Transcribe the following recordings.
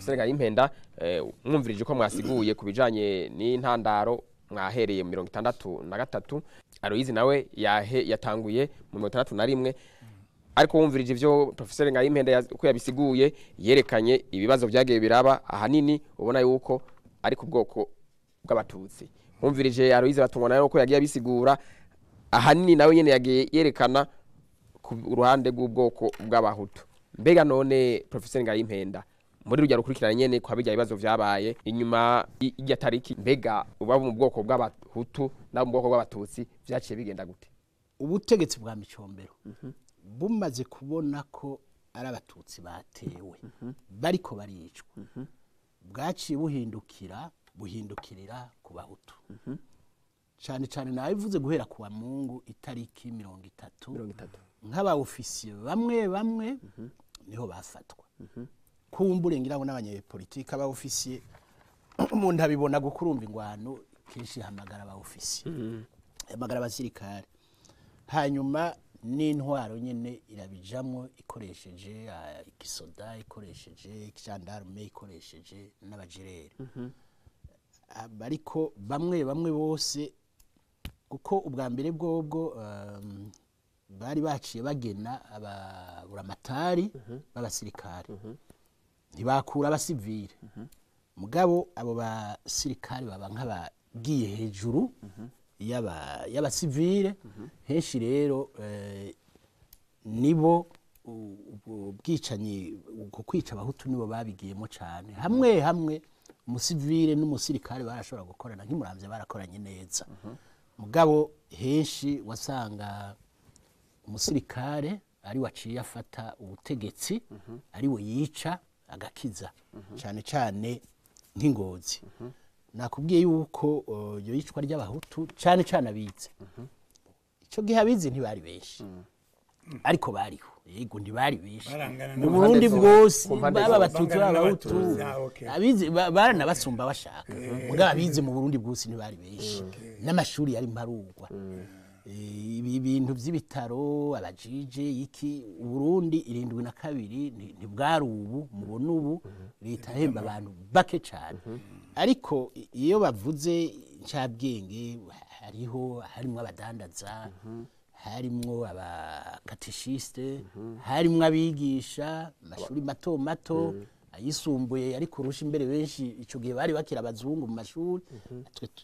Professor Ngayimpenda, mwumvirije ko mwasiguye ku bijanye n'intandaro, mwahereye mu 63. Aloyizi nawe yatanguye mu 61, ariko wumvirije ivyo Professor Ngayimpenda uko yabisiguye, yerekanye ibibazo byagiye biraba, ahanini ubona yuko ari ku bwoko bw'abatutsi. Wumvirije Aloyizi Batungwa nawe uko yagiye abisigura, ahanini nawe nyene yagiye yerekana ku ruhande rw'ubwoko bw'abahutu. Mbega none Professor Ngayimpenda, muri rujya rukurikirana nyene kwa bijya ibibazo vyabaye inyuma y'irya tariki, mbega uba mu bwoko bw'abahutu na mu bwoko bw'abatutsi vyaciye bigenda gute? Ubutegetsi bwa Micombero bumaze kubona ko ari abatutsi batewe bariko baricwa, bwaciye buhindukirira ku bahutu. Cyane cyane nabivuze guhera ku wa Mungu itariki 30, nk'aba ofisiye bamwe bamwe niho bafatwa. Kumbure ngira ngo n'abanyepolitike aba ofisiye umuntu abibona gukurumva ingwano kenshi hamagara aba ofisiye, hamagara abasirikare, hanyuma n'intwaro nyene irabijamwo ikoresheje igisoda, ikoresheje igendarme, ikoresheje n'abajerere. Ariko bamwe bamwe bose, kuko ubwa mbere bwobwo bari baciye bagena ababuramatari b'abasirikare, ntibakura abasivile. Mugabo abo basirikare baba nk'abagiye hejuru y'abasivile. Henshi rero nibo ubwicanyi, uko kwica abahutu nibo babigiyemo cyane. Hamwe hamwe umusivile n'umusirikare barashobora gukorana, nk'imuramvya barakoranye neza. Mugabo henshi wasanga umusirikare ari waciye afata ubutegetsi, ari we yica agakiza, cyane cyane nk'ingozi. Nakubwiye yuko iyo yicwa ry'abahutu cyane cyane abize, ico gihe abize ntibari benshi, ariko bariho. Yego ntibari benshi mu Burundi bwose, baba abatutsi baba abahutu, abize baranabasumba bashaka. Mugabo abize mu Burundi bwose ntibari benshi, n'amashuri yari mparugwa. Ibi bintu by'ibitaro, abajije iki, Burundi 72 ntibwari ubu mubona ubu leta ihemba abantu bake cyane. Ariko iyo bavuze incabwenge hariho harimo abadandaza, harimwo abakatishiste, harimwo abigisha amashuri mato mato, ayisumbuye ariko kurusha imbere benshi ico gihe bari bakira abazungu mu mashuri.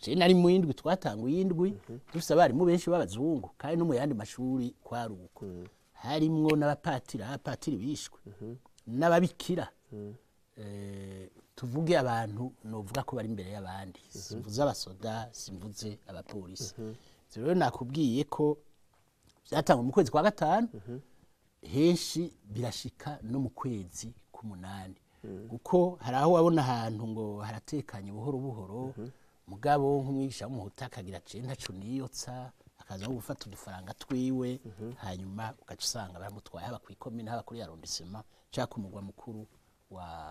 Twe nari mu indwi twatanguye indwi dufise abarimu benshi b'abazungu, kandi no mu yandi mashuri kwaruko. Harimwo n'abapatiri, abapatiri bishwe n'ababikira. Tuvuge abantu novuga ko bari imbere y'abandi, simvuze abasoda, simvuze abapolisi. Rero nakubwiye ko byatangwa mu kwezi kwa 5, henshi birashika no mu kwezi k'umunani, kuko hari aho wabona ahantu ngo haratekanye buhoro buhoro, mugabo nk'umwigisha w'umuhutu akagira ati ntaco niyotsa, akaza gufata udufaranga twiwe, hanyuma ugaca usanga baramutwaye haba kw'ikomine, haba kuri arrondissement canke ku mugwa mukuru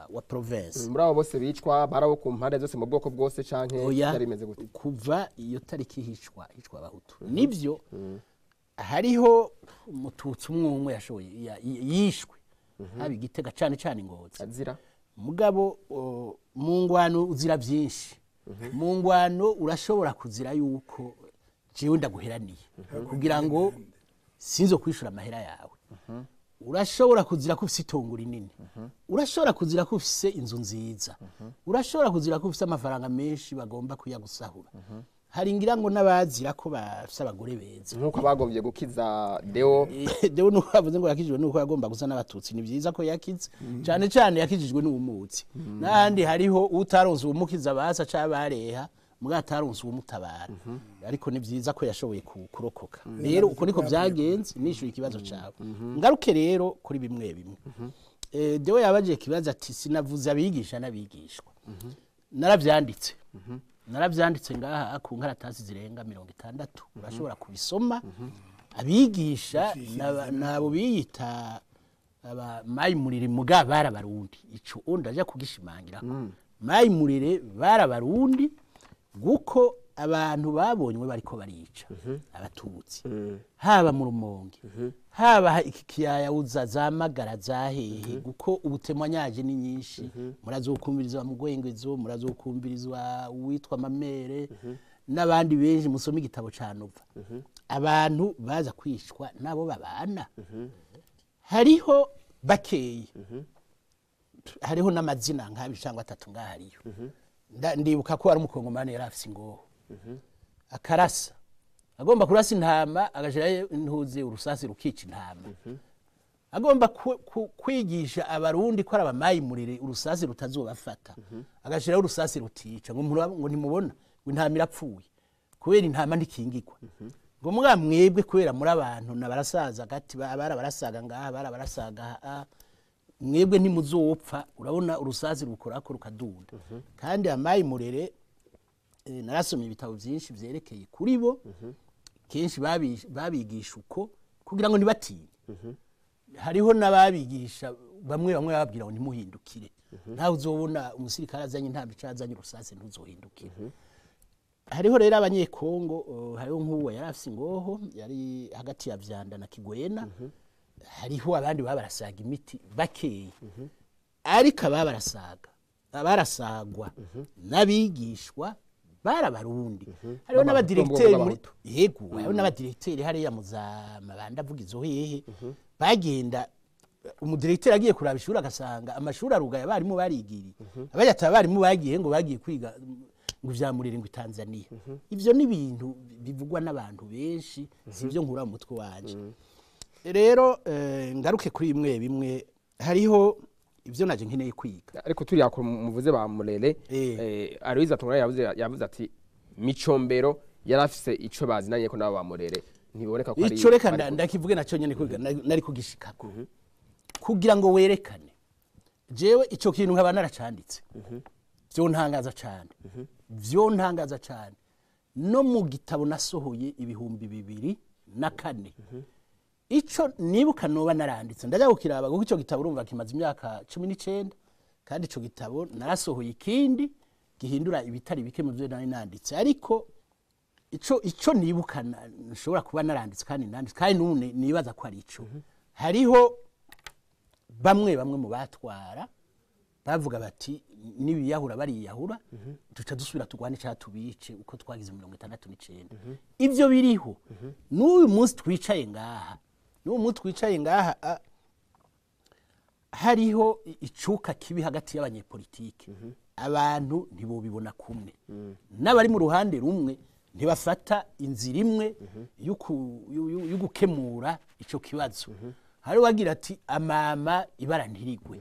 wa province. Muri abo bose bicwa barabo ku mpande zose mu bwoko bwose canke byari bimeze gute? Kuva iyo tariki hicwa abahutu, nivyo hariho umututsi umwe umwe yashoboye yishwe, haba Igitega cane cane Ingozi azira. Mugabo mu ngwano uzira byinshi. Mu ngwano urashobora kuzira yuko jewe ndaguheraniye kugira ngo sinzo kwishura amahera yawe. Urashobora kuzira ko ufise itongo rinini, urashobora kuzira ko ufise inzu nziza, urashobora kuzira ko ufise amafaranga menshi bagomba kuyagusahura. Hari ngira ngo n'abazira ko bafise abagore beza, nkuko bagombye gukiza Deo. Deo nuko bavuze ngo yakijijwe nuko yagomba gusa n'abatutsi. Ni byiza ko yakize, cyane cyane yakijijwe n'uwumutsi. N'ahandi hariho utaronse uwumukiza basa cabareha, muga ataronse uwumutabara. Ariko ni byiza ko yashoboye kurokoka. Rero uko niko byagenze, nishuye ikibazo cawe. Ngaruke rero kuri bimwe bimwe. Deo yabaje kibazo ati sinavuze abigisha n'abigishwa. Naravyanditse. Naravyanditse ngaha ku nkaratasi zirenga 60, urashobora kubisoma. Abigisha nabo biyita aba mayimurire muga barabarundi, ico ndaja kugishimangira. Mayimurire barabarundi guko Abantu babonywe bariko barica Abatutsi, haba mu Rumonge, haba iki kiyaya uza za Magara, za hehe, kuko ubutemanyaje ni nyinshi. Murazokumvirizwa mu Gwengwezo, murazokumvirizwa uwitwa Mamere n'abandi benshi. Musome igitabo ca Nova. Abantu baza kwicwa nabo babana, hariho bakeyi, hariho n'amazina nk'abiri cyangwa atatu ngaha hariyo. Ndibuka ko ari umukongomani yari afise ingoho, akarasa, agomba kurasa intama, agashirayo intuzi, urusasi rukica intama. Agomba kwigisha Abarundi ko ari abamayimurire, urusasi rutazobafata, agashiraho urusasi rutica, ngo ngo ntimubona ngo intama irapfuye kubera intama ntikingirwa, ngo mwa mwebwe kubera muri abantu nabarasaza gati abara barasaga ngaha, abara barasaga aha, mwebwe ntimuzopfa. Urabona urusasi rukorako rukadunda. Kandi amayimurere, narasomye ibitabo byinshi vyerekeye kuri bo. Kenshi babigisha uko kugira ngo ntibatinye. Hariho n'ababigisha bamwe bamwe bababwira ngo ntimuhindukire, ntawe uzobona umusirikare azanye intambi canke azanye urusasi, ntuzohindukire. Hariho rero Abanyekongo, hariho nk'uwo yari afise ingoho, yari hagati ya Vyanda na Kigwena. Hariho abandi baba barasaga imiti bakeyi, ariko ababa barasaga, abarasagwa n'abigishwa bari Abarundi. Hariho n'abadiregiteri muri bw'Abahutu. Yego, hariho n'abadiregiteri hariya mu za Mabanda, avuga izo hehe, bagenda umudiregiteri agiye kuraba ishuri agasanga amashuri arugaye, abarimu barigiriye. Abajya abarimu bagiye ngo bagiye kwiga ngo ivya Murere ngo i Tanzania. Ivyo ni ibintu bivugwa n'abantu benshi, si ibyo nkura mu mutwe wanje. Rero ngaruke kuri bimwe bimwe, hariho ibyo naje nkeneye kwiga. Ariko turiya ko muvuze ba Murere, Aloyize Atungana yavuze ati Micombero yari afise ico bazinanye ko nabo ba Murere, ntiboneka ko ari Ico reka ndakivuge nacyo nyene kwiga nari kugishikako kugira ngo werekane. Jewe ico kintu nkaba naracanditse, vyontangaza cane, vyontangaza cane. No mu gitabo nasohoye 2004, ico nibuka noba naranditse, ndajya kukiraba, kuko ico gitabo urumva kimaze imyaka 19, kandi ico gitabo narasohoye ikindi gihindura ibitari bike mu byo nari nanditse. Ariko ico nibuka nshobora kuba naranditse, kandi nanditse, kandi n'ubu nibaza ko ari ico, hariho bamwe bamwe mu batwara bavuga bati nibiyahura bariyahura, duca dusubira turwane cyangwa tubice uko twagize 69. Ibyo biriho n'uyu munsi twicaye ngaha, n'uyu munsi twicaye ngaha, hariho icuka kibi hagati y'abanyepolitike. Abantu ntibobibona kumwe, n'abari mu ruhande rumwe ntibafata inzira imwe yo gukemura ico kibazo. Hari uwagira ati amama ibara ntirigwe,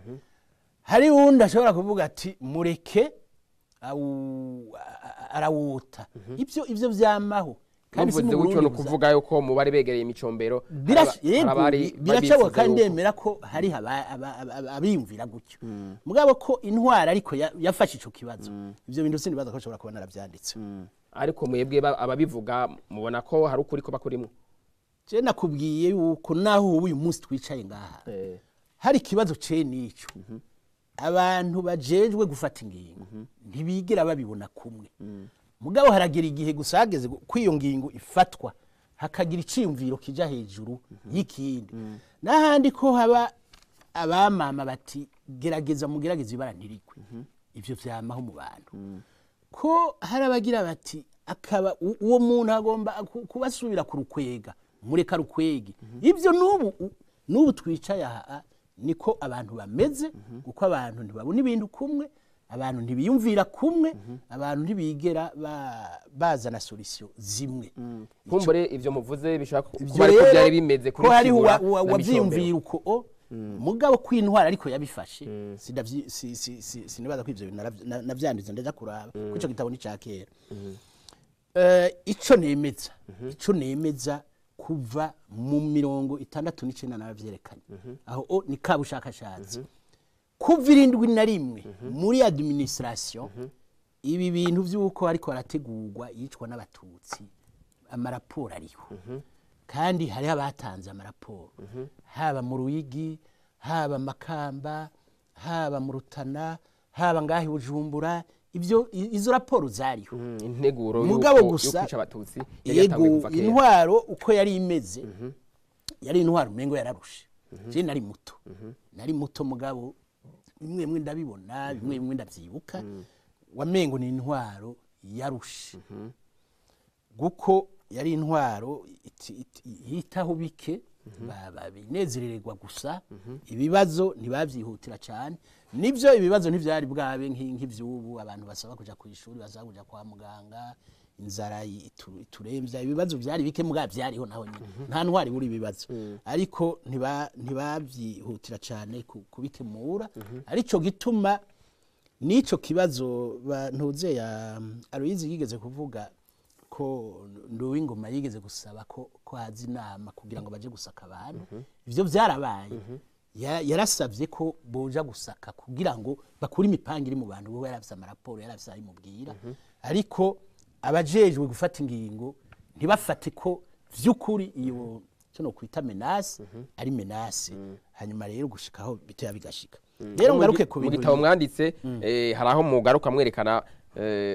hari uwundi ashobora kuvuga ati mureke arawuta. Ivyo vyamaho, kandi si Muvuze mu gutyo Burundi no gusa. kuvuga yuko mu bari begereye Micombero Yego, hari abari birashoboka, babifuza kandi yuko- ndemera ko hari abiyumvira gutyo, mugabo ko intwara ariko yafashe ico kibazo, ivyo bintu sinibaza ko nshobora kuba naravyanditse. Ariko mwebwe ababivuga mubona ko hari ukuri ko bakurimo? Je nakubwiye yuko naho ubu uyu munsi twicaye ngaha hari ikibazo ce n'ico, abantu bajejwe gufata ingingo ntibigera babibona kumwe. Mugabo haragera igihe gusa hageze ko iyo ngingo ifatwa, hakagira iciyumviro kija hejuru y'ikindi. N'ahandi ko haba abamama bati gerageza mugerageze ibara ntirigwe, ivyo vyamaho mu bantu. Ko hari abagira bati akaba uwo muntu agomba kubasubira ku rukwega, mureka rukwege. Ibyo n'ubu twicaye aha niko abantu bameze, kuko abantu ntibabona ibintu kumwe, abantu ntibiyumvira kumwe, abantu ntibigera bazana solution zimwe. Kumbure ivyo muvuze bishobora Ivyo kuba ariko rero, byari bimeze kuri ko hariho Kibura na Micombero. wavyiyumvira uko o mugabo kwintwara ariko yabifashe, sinibaza ko ivyo bintu navyanditse. Ndaja kuraba ko ico gitabo ni ca kera. Ico nemeza kuva mu 69 naravyerekanye aho o ni kabushakashatsi kuva 71 muri administration. Ibi bintu vy'uko ariko harategurwa yicwa n'Abatutsi, amaraporo ariho, kandi hariho abatanze amaraporo, haba mu Ruyigi, haba Makamba, haba mu Rutana, haba ngaho i Bujumbura. Ivyo izo raporo zariho. Integuro Mugabo yuko gusa yo kwica abatutsi yari yatanguye yego kuva kera. Intwaro uko yari imeze, yari intwaro umengo yararushe. Je nari muto, nari muto, mugabo bimwe bimwe ndabibona, bimwe bimwe ndavyibuka. Wamengo ni intwaro yarushe, guko yari intwaro yitaho bike, binezerererwa gusa. Ibibazo ntibavyihutira cyane. Nivyo, ibibazo ntivyari bwabe nk'ivyubu, abantu basaba kuja ku ishuri, basaba kuja kwa muganga, inzara ituremvya. Ibibazo vyari bike, mugabo vyariho naho nyene. Nta ntwari buri ibibazo, ariko ntibavyihutira cyane kubikemura. Arico gituma n'ico kibazo ntuze ya Aloyizi yigeze kuvuga ko Nduwingoma yigeze gusaba ko haza inama kugira ngo baje gusaka abantu. Ivyo vyarabaye. Yarasavye ko boja gusaka kugira ngo bakure imipanga iri mu bantu. We yarafise amaraporo, yarafise abimubwira, ariko abajejwe gufata ingingo ntibafate ko vy'ukuri iyo cyo no kwita menace ari menace. Hanyuma rero gushikaho biteye bigashika. Rero ngaruke ku Mu bintu gitabo mwanditse, hari aho mugaruka mwerekana,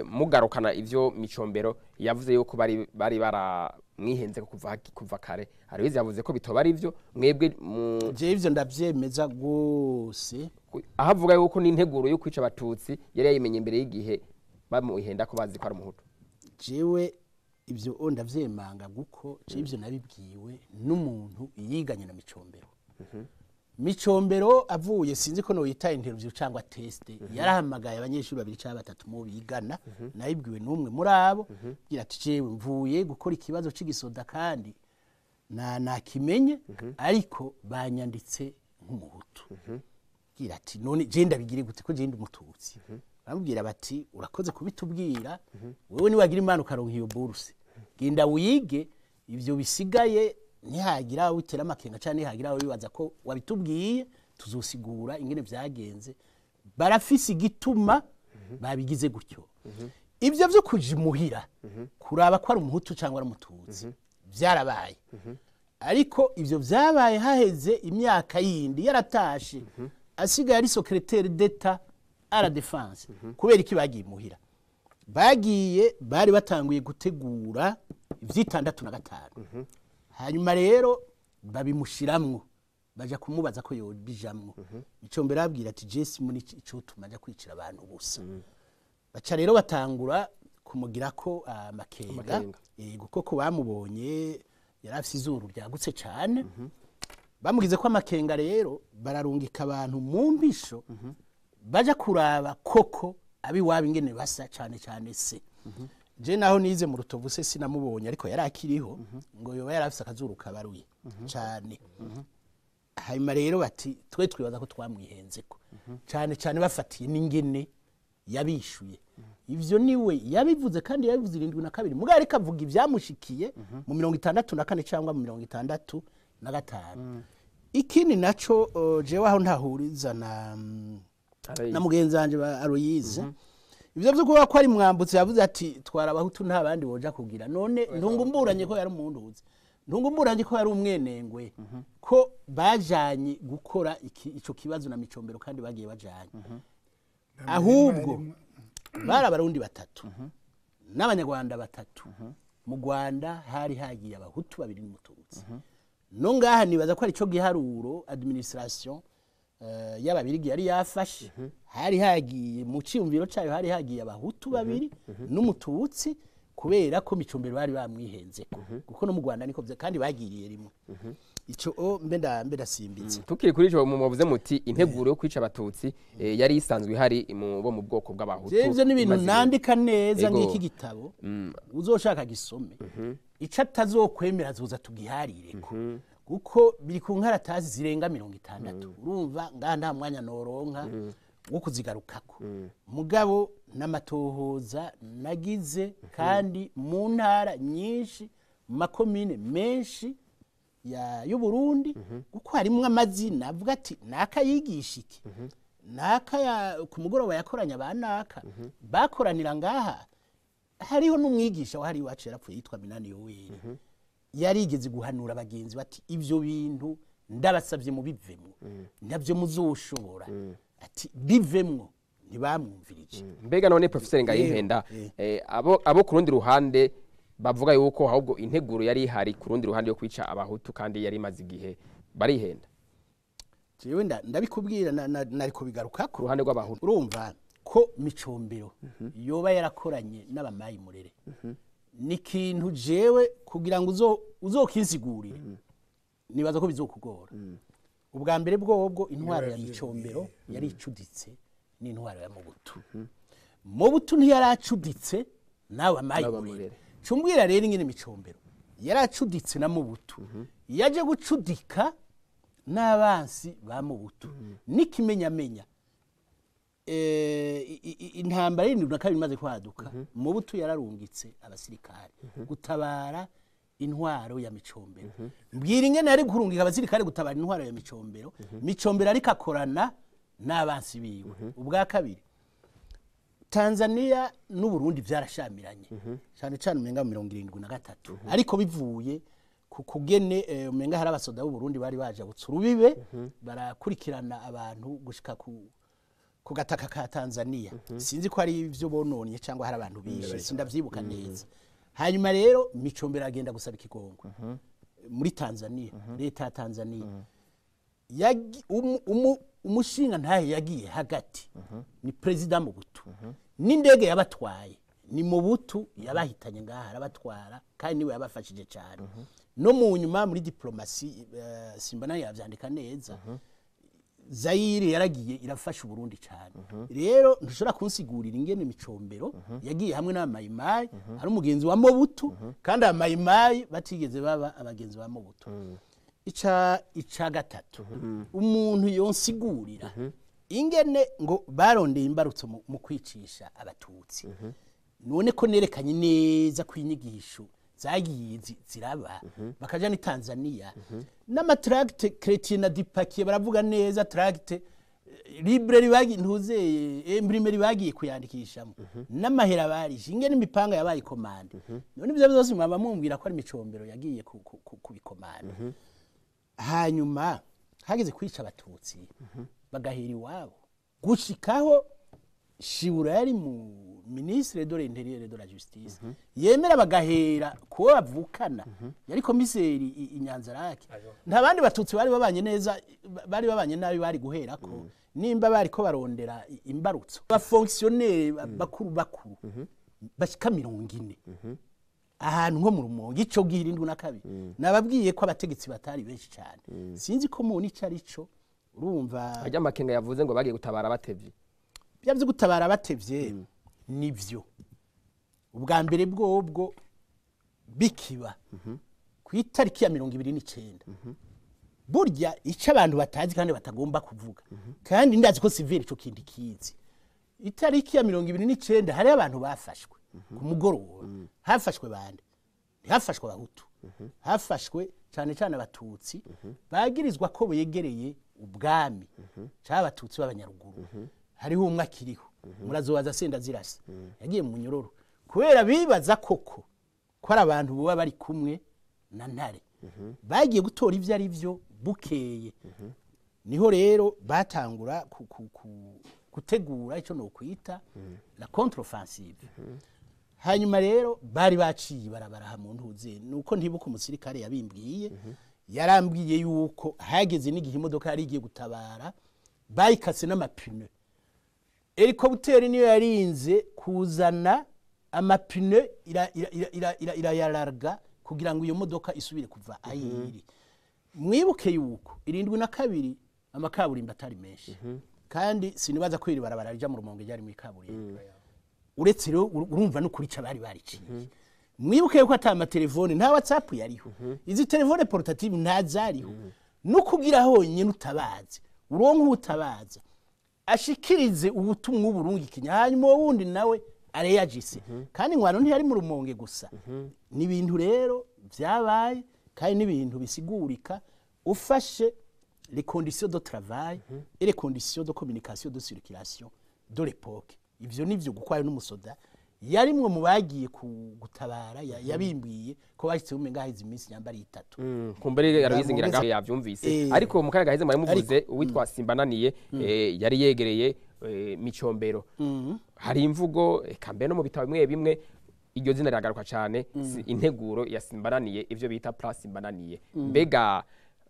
mugarukana ivyo Micombero yavuze yuko bari baramwihenze ko kuva kare. Aloyizi yavuze ko bitoba ari ivyo mwebwe mu Je ivyo ndavyemeza gose. Aho avuga yuko n'integuro yo kwica abatutsi yari yayimenye imbere y'igihe, bamuhenda ko bazi ko ari umuhutu. Jewe ivyo o ndavyemanga, guko je ivyo nabibwiwe n'umuntu yiganye na Micombero. Micombero avuye, sinzi ko noyita interview cyangwa test, yarahamagaye abanyeshuri babiri cyangwa batatu mu bigana. Nabibwiwe n'umwe muri abo, agira ati: "Jewe mvuye gukora ikibazo c'igisoda kandi na nakimenye, ariko banyanditse nk'umuhutu." Agira ati: "None je ndabigire gute ko je ndi umututsi?" Bamubwira bati: "Urakoze kubitubwira. Wewe niwagira Imana ukaronka iyo bourse, genda wige, ivyo bisigaye nihagira witera amakenga cyangwa nihagira wibaza ko wabitubwiye, tuzosigura ingene vyagenze." Barafise igituma babigize gutyo. Ibyo vyo kuja imuhira kuraba ko ari umuhutu cyangwa ari umututsi vyarabaye, ariko ivyo vyabaye haheze imyaka yindi, yaratashe, asigaye ari secrétaire d'État à la défense. Kubera iki bagiye imuhira? Bagiye bari batanguye gutegura ivy'itandatu na gatanu. Hanyuma rero babimushiramwo, baja kumubaza ko yobijamwo. Micombero ababwira ati: "Jesi muri icotuma aja kwicira abantu gusa." Baca rero batangura kumugira ko amakenga. Amakenga. Yego, koko bamubonye yari afise izuru ryagutse cane. Bamugize ko amakenga rero, bararungika abantu mu mbisho baja kuraba koko abiwabo ingene basa, cane cane se. Je naho nize mu Rutovu, se sinamubonye, ariko yari akiriho. Ngo yoba yari afise akazuru kabaruye cane. Hanyuma rero bati: "Twe twibaza ko twamwihenzeko cane cane, bafatiye n'ingene yabishuye." Ivyo niwe yabivuze, kandi yabivuze 72, mugabo ariko avuga ivyamushikiye mu 64 cyangwa mu 65. Ikindi naco, jewe aho ntahuriza na mugenzi wanje ba Aloyize, ivyo vyo kuba ko ari Mwambutse yavuze ati: "Twara abahutu, nta bandi boja kugira." None ntungumburanye ko yari umunduzi, ntungumburanye ko yari umwenengwe, ko bajanye gukora ico kibazo na Micombero, kandi bagiye bajanye? Ahubwo bari abarundi batatu n'abanyarwanda batatu. Mu Rwanda hari hagiye abahutu babiri n'umututsi. No ngaha nibaza ko ari cyo giharuro administration y'ababirigi yari yafashe. Hari hagiye mu ciyumviro cayo, hari hagiye abahutu babiri n'umututsi, kubera ko Micombero bari bamwihenzeko, kuko no mu Rwanda niko kandi bagiriye rimwe. Ico o mbe ndasimbitse. Tukiri kuri ico, muvuze muti integuro yo kwica abatutsi yari isanzwe ihari mu bo mu bwoko bw'abahutu. Je ivyo ni ibintu Imaze igihe. nandika neza. Ego. Ngiki gitabo, uzoshaka gisome, ico atazokwemera azoza tugiharireko, kuko biri ku nkaratasi zirenga 60. Urumva ngaha nta mwanya noronka wo kuzigarukako, mugabo n'amatohoza nagize, kandi mu ntara nyinshi, mu makomine menshi y'Uburundi, kuko harimwo amazina avuga ati: "Naka yigisha iki, naka ku mugoroba yakoranye ba naka, bakoranira ngaha." Hariho n'umwigisha wahari iwacu yarapfuye yitwa Minani Yoweri, yarigeze guhanura abagenzi bati: "Ibyo bintu ndabasabye mubivemwo, ntabyo muzoshobora." Ati: "Bivemwo." Ntibamwumvirije. Mbega none, Professor Ngayimpenda, abo ku rundi ruhande bavuga yuko ahubwo integuro yari ihari ku rundi ruhande yo kwica Abahutu kandi yari imaze igihe, barihenda? Jewe ndabikubwira, nari kubigarukako. Ku ruhande rw'Abahutu. Urumva ko Micombero yoba yarakoranye n'abamayi murere, ni ikintu jewe kugira ngo uzokinsigurire nibaza ko bizokugora. Ubwa mbere bwobwo, intwaro ya Micombero yari icuditse n'intwaro ya Mobutu. Mobutu ntiyaracuditse n'abamayi murere. Cumbwira rero ingene Micombero yaracuditse na Mobutu yaje gucudika n'abansi ba Mobutu. N'ikimenyamenya, intambara y'72 imaze kwaduka, Mobutu yararungitse abasirikare gutabara intwaro ya Micombero. Mbwira ingene yari kurungika abasirikare gutabara intwaro ya Micombero, Micombero ariko akorana n'abansi biwe? Ubwa kabiri, Tanzania n'Uburundi byarashamiranye cyane cyane umenga mu 73, ariko bivuye ku kugene umenga hari abasoda b'Uburundi bari bajabutse urubibe, barakurikirana abantu gushika ku gataka ka Tanzania. Sinzi ko ari ivyo bononye cyangwa hari abantu bishe, sindavyibuka neza. Hanyuma rero Micombero agenda gusaba ikigongwe muri Tanzania, leta ya Tanzania. Umushinga ntahe yagiye hagati ni Perezida Mobutu, n'indege yabatwaye ni Mobutu yabahitanye ngaha arabatwara, kandi niwe yabafashije cyane no mu nyuma muri diplomasi. Simbona yavyandika neza. Zayire yaragiye irafasha Uburundi cyane. Rero ntushobora kunsigurira ingene Micombero yagiye hamwe n'Abamayimayi ari umugenzi wa Mobutu, kandi Abamayimayi batigeze baba abagenzi ba Mobutu. Ica gatatu, umuntu yonsigurira ingene ngo barondeye imbarutso mu kwicisha Abatutsi, none ko nerekanye neza ko inyigisho zagiye ziraba, bakaja ni Tanzania n'ama tracts Chrétien na Dupaquier baravuga neza tract librairie bagi ntuzeye imprimerie bagiye kuyandikishamo n'amahera barije, ingene imipanga yabaye commandée. None ivyo byose mwaba mumbwira ko ari Micombero yagiye kubikomanda? Hanyuma hageze kwica Abatutsi bagahera iwabo, gushikaho Shibura yari mu ministre de l'Intérieur et de la Justice yemera bagahera kuwo bavukana yari komiseri i Nyanza-Lac. Nta bandi Batutsi bari babanye neza, bari babanye nabi bari guherako nimba bari ko barondera imbarutso? Ba fonctionnaires bakuru bakuru bashika 40 ahantu nko mu Rumonge ico gihe 72. Nababwiye ko abategetsi batari benshi cyane, sinzi ko mubona ico ari cyo, urumva. Ajya amakenga yavuze ngo bagiye gutabara batevye. Bya byo gutabara batevye nivyo. Ubwa mbere bwobwo, bikiba ku itariki ya 29, burya icyo abantu batazi kandi batagomba kuvuga, kandi ndazi ko sivile ico kindi kizi, itariki ya 29 hariho abantu bafashwe ku mugoroba. Hafashwe bande? Ntihafashwe Abahutu, hafashwe cyane cyane Abatutsi bagirizwa ko begereye ubwami cyangwa Abatutsi b'Abanyaruguru. Hariho umwe akiriho, murazobaza, senda zirasa, yagiye mu munyororo kubera bibaza koko ko ari abantu baba bari kumwe na Ntare bagiye gutora ibyo ari byo. Bukeye niho rero batangura gutegura icyo nokwita la contre-offensive. Hanyuma rero bari baciye barabara mu ntuze, nuko ntibuka umusirikare yabimbwiye. Yarambwiye yuko hageze n'igihe imodoka yari igiye gutabara bayikase n'amapine, hélicoptère niyo yarinze kuzana amapine irayararga kugira ngo iyo modoka isubire kuva aho iri. Mwibuke yuko 72 amakaburimbo atari menshi, kandi sinibaza ko iri barabara rija mu Rumonge ryari muri kaburimbo. Uretse rero urumva no kurica bari bariciye. Mwibuke yuko ata amatelefone, nta WhatsApp yariho, izi telefone portative ntazariho, no kugira honyine utabaze uronke utabaza ashikirize ubutumwa uburungikinya, hanyuma uwo wundi nawe areyagise. Kandi ingwano ntiyari mu Rumonge gusa. Ni ibintu rero byabaye kandi n'ibintu bisigurika ufashe les conditions de travail et les conditions de communication, de circulation de l'époque. Ivyo nivyo gukwayo n'umusoda yarimwe mu bagiye gutabara yabimbwiye ko bashyitse umenga haheze iminsi nyambari itatu. Kumbere Aloyizi ngira ngaho yavyumvise. Ariko mu kanya gaheze mwari muvuze uwitwa Simbananiye, yari yegereye Micombero. Hari imvugo, eka mbere no mu bitabo bimwe bimwe iryo zina riragaruka cyane, integuro ya Simbananiye, ivyo bita plan Simbananiye. Mbega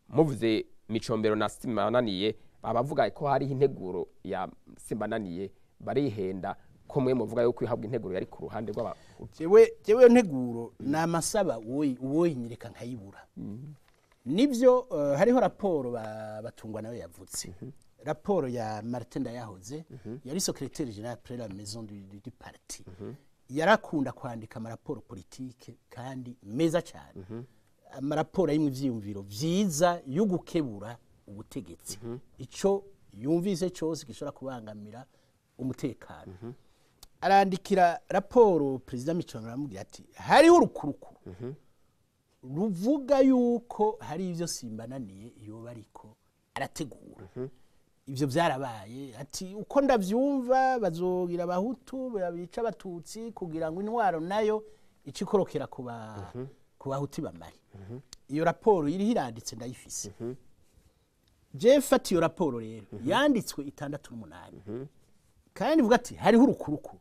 muvuze Micombero na Simbananiye, abavuga ko hariho integuro ya Simbananiye barihenda, ko mwe muvuga yuko ihabwa integuro yari ku ruhande rw'aba? Jewe iyo nteguro ni amasaba woyinyereka nkayibura. Nibyo, hariho raporo Batungwa nawe yavutse, raporo ya Martin Ndayahoze, yari secrétaire général près la maison du parti. Yarakunda kwandika amaraporo politike kandi meza cyane, amaraporo arimwo ivyiyumviro vyiza yo gukebura ubutegetsi, ico yumvise cyose gishobora kubangamira umutekano. Arandikira raporo perezida Micombero, aramubwira ati hariho urukurukuru ruvuga yuko hari ibyo Simbananiye yoba ariko arategura. Ibyo byarabaye. Ati uko ndabyumva, bazogira Abahutu babica Abatutsi kugira ngo intwaro nayo ice ikorokera ku Bahutu bamare. Iyo raporo iriho, iranditse, ndayifise je. Fata iyo raporo rero yanditswe 68 kandi ivuga ati hariho urukurukuru,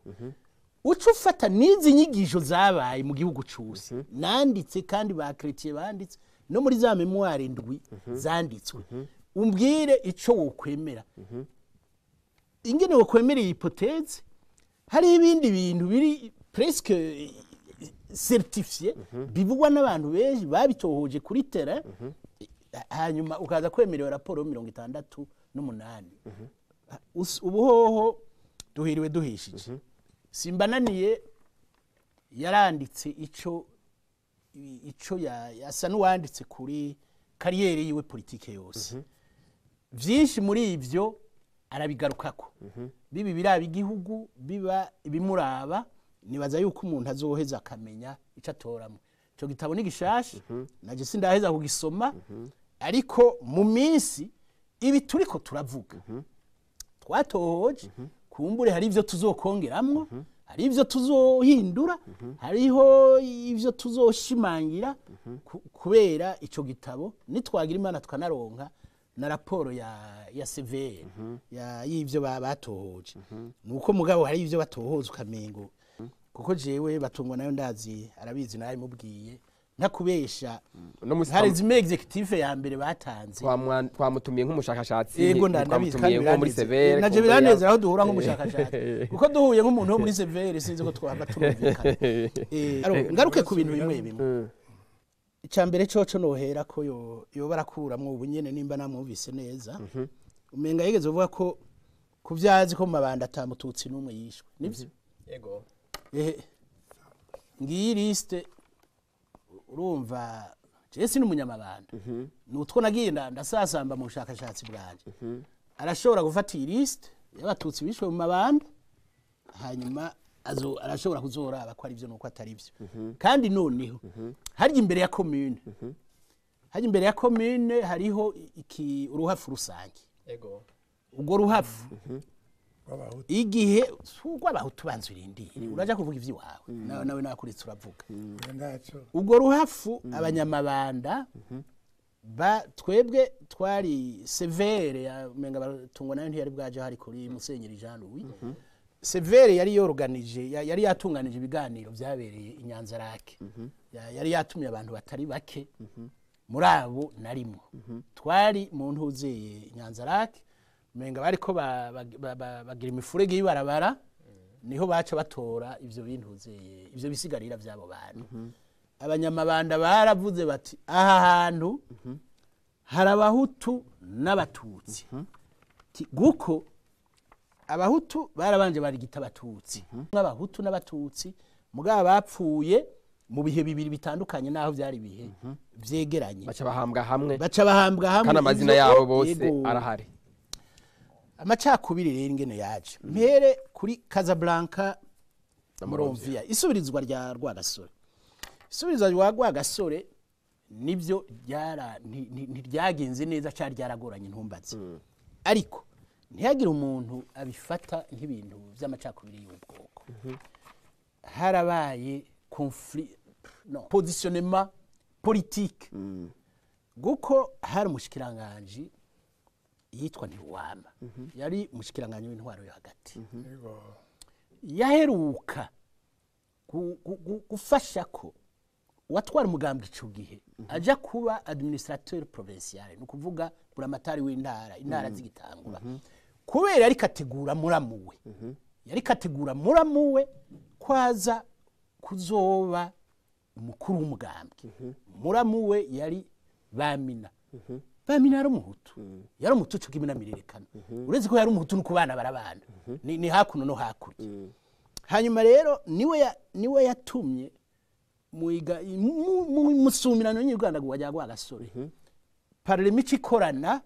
uca ufata n'izi nyigisho zabaye mu gihugu cyose nanditse, kandi ba chrétien banditse no muri za mémoires ndwi zanditswe, umbwire ico wokwemera, ingene wokwemera iyi hypothèse. Hari ibindi bintu biri presque certifié, bivugwa n'abantu benshi babitohoje kuri terrain, hanyuma ukaza kwemerewe raporo yo 68. Ubu hoho duhiriwe duhishije. Simbananiye yaranditse ico yasa n'uwanditse kuri carrière yiwe politike yose. Vyinshi muri ivyo arabigarukako, biba ibiraba igihugu, biba ibimuraba. Nibaza yuko umuntu azoheza akamenya ico atoramo. Ico gitabo ni gishasha, naje sindaheza kugisoma, ariko mu minsi ibi turiko turavuga twatohoje, kumbure hari ivyo tuzokongeramwo, hari ivyo tuzohindura, hariho ivyo tuzoshimangira, kubera ico gitabo nitwagira Imana tukanaronka na raporo ya CVR ya y'ivyo batohoje. Nuko mugabo hari ivyo batohoza ukamengo, kuko jewe Batungwa nayo ndazi, arabizi, nawe mubwiye ntakubesha. No musi nka résumé exécutif ya mbere batanze. Twamutumiye nk'umushakashatsi. Yego, ndabizi kandi twamutumiye nko muri biranezera. CVR. Naje biranezera aho duhura nk'umushakashatsi, kuko duhuye nk'umuntu wo muri CVR sinzi ko twaba turumvikana. Alors, ngaruke ku bintu bimwe bimwe. Icya mbere coco nohera ko yo yoba arakuramwo ubu nyene, nimba namwumvise neza, umenga yigeze uvuga ko ku vyazi ko mu Mabanda atamututsi n'umwe yishwe. Nivyo? Yego. Ehe, ngiyi liste. Urumva jewe si n'umunyamabanda, nutwo nagiye ndasasamba mu bushakashatsi bwanje. Arashobora gufata iyi liste y'Abatutsi bishwe mu Mabanda, hanyuma arashobora kuzoraba ko ari byo nuko atari byo. Kandi noneho harya imbere ya commune, harya imbere ya commune hariho iki uruhafu rusange. Yego. Ubwo ruhafu rw'Abahutu. Igihe urw'Abahutu, banza urindire, uraja kuvuga ivy'iwawe, nawe nakuritse uravuga. Oya, ntacyo. Ubwo ruhafu abanyamabanda ba twebwe twari CVR ya umenga Batungwa nayo ntiyari bwaje, hari kuri Musenyeri Jean Louis. CVR yari yoruganije, yari yatunganije ibiganiro byabereye i Nyanza-Lac. Yari yatumiye abantu batari bake, muri abo narimo. Twari mu ntuzeye Nyanza-Lac, umenga bariko bagira imifurege y'ibarabara, niho baca batora ivyo bintuzeye, ivyo bisigarira vy'abo bantu. Abanyamabanda baravuze bati aha hantu hari Abahutu n'Abatutsi. Guko Abahutu barabanje barigita Abatutsi, nk'Abahutu n'Abatutsi, mugabo bapfuye mu bihe bibiri bitandukanye, naho byari ibihe vyegeranye. Baca bahambwa hamwe. Baca bahambwa hamwe. Kandi amazina yabo bose arahari. Amacakubiri rero ingene yaje, mpere kuri Casablanca na Monrovia, isubirizwa rya Rwagasore. Isubirizwa rya Rwagasore nibyo ryara ntiryagenze neza, cyari ryaragoranye, ntumbaze. Ariko ntihagire umuntu abifata nk'ibintu by'amacakubiri y'ubwoko. Harabaye conflit, no positionnement politique, guko hari umushikiranganje Yitwa Ntiruwama, yari umushikiranganji w'intwaro yo hagati. Yaheruka gufasha ko uwatwara umugambi ico gihe aja kuba administrateur provincial, ni ukuvuga buramatari w'intara, intara zigitangura, kubera yariko ategura muramuwe, yariko ategura muramuwe kwaza kuzoba umukuru w'umugambwe. Muramuwe yari Bamina. Bamina yari umuhutu, yari umuhutu co kimwe na Mirerekano. Uretse ko yari umuhutu, no kubana barabana, ni hakuno no hakurya. Hanyuma rero niwe yatumye muiga musumirano y'Urwanda rwa Rwagasore, parlement ikorana,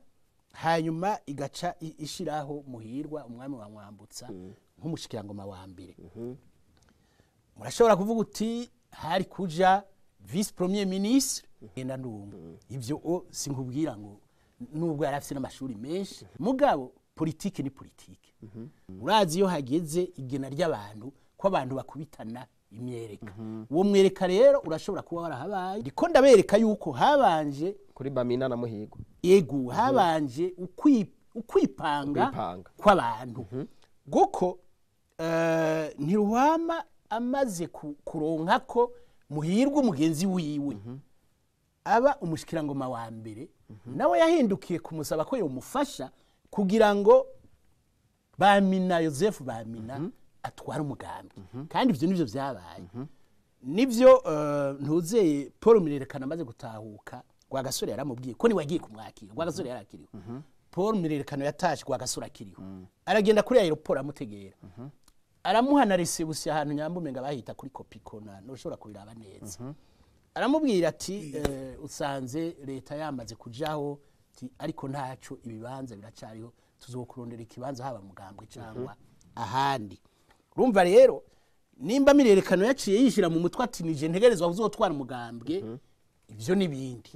hanyuma igaca ishiraho Muhirwa umwami wa Mwambutsa nk'umushikirangoma wa mbere. Murashobora kuvuga uti hari kuja vice premier ministre ngenda ndumva ivyo o sinkubwira ngo nubwo yari afise n'amashuri menshi, mugabo politike ni politike. Urazi iyo hageze igena ry'abantu ko abantu bakubitana imyereka, uwo mwereka rero urashobora kuba warahabaye. Ndiko ndabereka yuko habanje kuri Bamina na Muhirwa. Ego, habanje ukwipanga Ukwipanga. kw'abantu, kuko Ntiruhama amaze kuronka ko Muhirwa umugenzi wiwe aba umushikirangoma wa mbere, nawe yahindukiye kumusaba ko yomufasha kugira ngo Bamina, Yosefu Bamina, atware umugambi. Kandi ivyo nivyo vyabaye, nivyo ntuzeye Paul Mirerekana amaze gutahuka, Rwagasore yaramubwiye ko niwe agiye kumwakira. Rwagasore yarakiriho, Paul Mirerekano yatashe Rwagasore akiriho, aragenda kuri aéroport amutegera, aramuha na réception ahantu nyambumenga bahita kuri Kopikona, ntushobora kubiraba neza. Aramubwira ati usanze leta yamaze kujaho, ati, ariko ntaco, ibibanza biracariho, tuzokurondera ikibanza haba mugambwe cyangwa ahandi. Urumva rero nimba Mirerekano yaciye yishira mu mutwe ati nije ntegerezwa kuzotwara umugambwe, ibyo n'ibindi,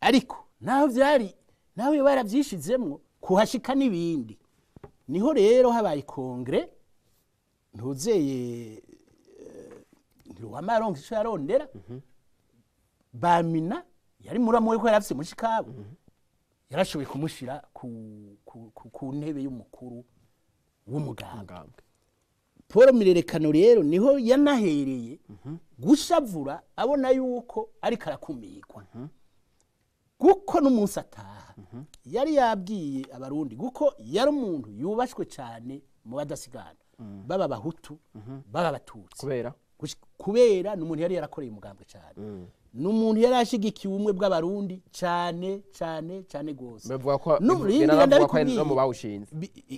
ariko naho byari nawe barabyishizemwo kuhashika n'ibindi. Niho rero habaye congrès, ntuzeye Ntiruwama yaronka ico yarondera. Bamina yari muramu we ko yari afise mushikabo, yarashoboye kumushira ku ntebe y'umukuru w'umugambwe. Umugambwe. Paul Mirerekano rero niho yanahereye gushavura, abona yuko ariko arakumirwa, kuko n'umunsi ataha yari yabwiye abarundi, kuko yari umuntu yubashwe cyane mu badasigana, baba abahutu, baba abatutsi. Kubera Kubera ni umuntu yari yarakoreye umugambwe cyane, ni umuntu yari ashigikiye ubumwe bw'abarundi cyane cyane cyane rwose. Bavuga ko Rindira, binavuga ko ari ndabikubwiye. no mu bawushinze.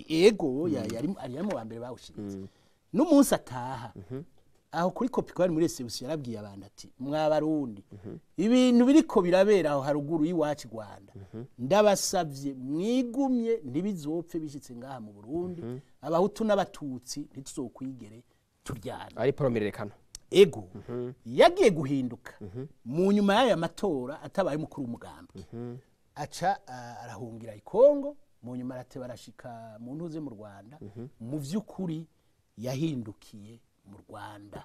Ego, yari mu ba mbere bawushinze. N'umunsi ataha aho kuri Kopiko bari muri réception, yarabwiye abantu ati mwa barundi, ibintu biriko birabera aho haruguru y'iwacu i Rwanda, ndabasavye mwigumye, ntibizopfe bishitse ngaha mu Burundi, abahutu n'abatutsi ntituzokwigere turyana. Ari Paul Mirerekano. Ego, yagiye guhinduka mu nyuma y'aya matora atabaye umukuru w'umugambi, aca arahungira i Kongo, mu nyuma arateba arashika mu ntuze mu Rwanda. Mu vy'ukuri yahindukiye mu Rwanda.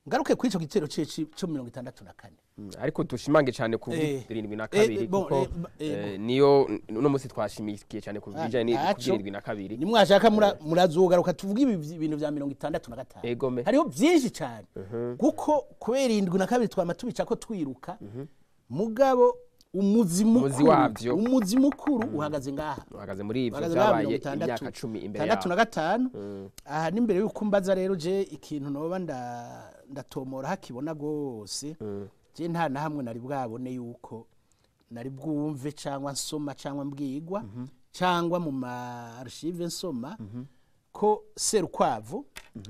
Ngaruke kuri ico gitero co 64. Ariko dushimange cyane ku 72, Bon, kuko niyo uno munsi twashimikiye cyane ku bijanye Ntaco. 72. Nimwashaka murazogaruka tuvuge ibi bintu vya 65. Egome. Hariho byinshi cyane, kuko kubera 72 twama tubica ko twiruka, mugabo umuzi Umuzi mukuru wavyo. umuzi mukuru uhagaze ngaha. Uhagaze muri ivyo Uhagaze ngaha. vyabaye 60 imyaka 10 imbere itandatu na yaho. gatanu. Aha n'imbere y'uko mbaza rero, je ikintu noba ndatomora hakibona gose, je nta na hamwe nari bwabone yuko nari bwumve cyangwa nsoma cyangwa mbwigwa cyangwa mu ma archive nsoma ko Serukwavu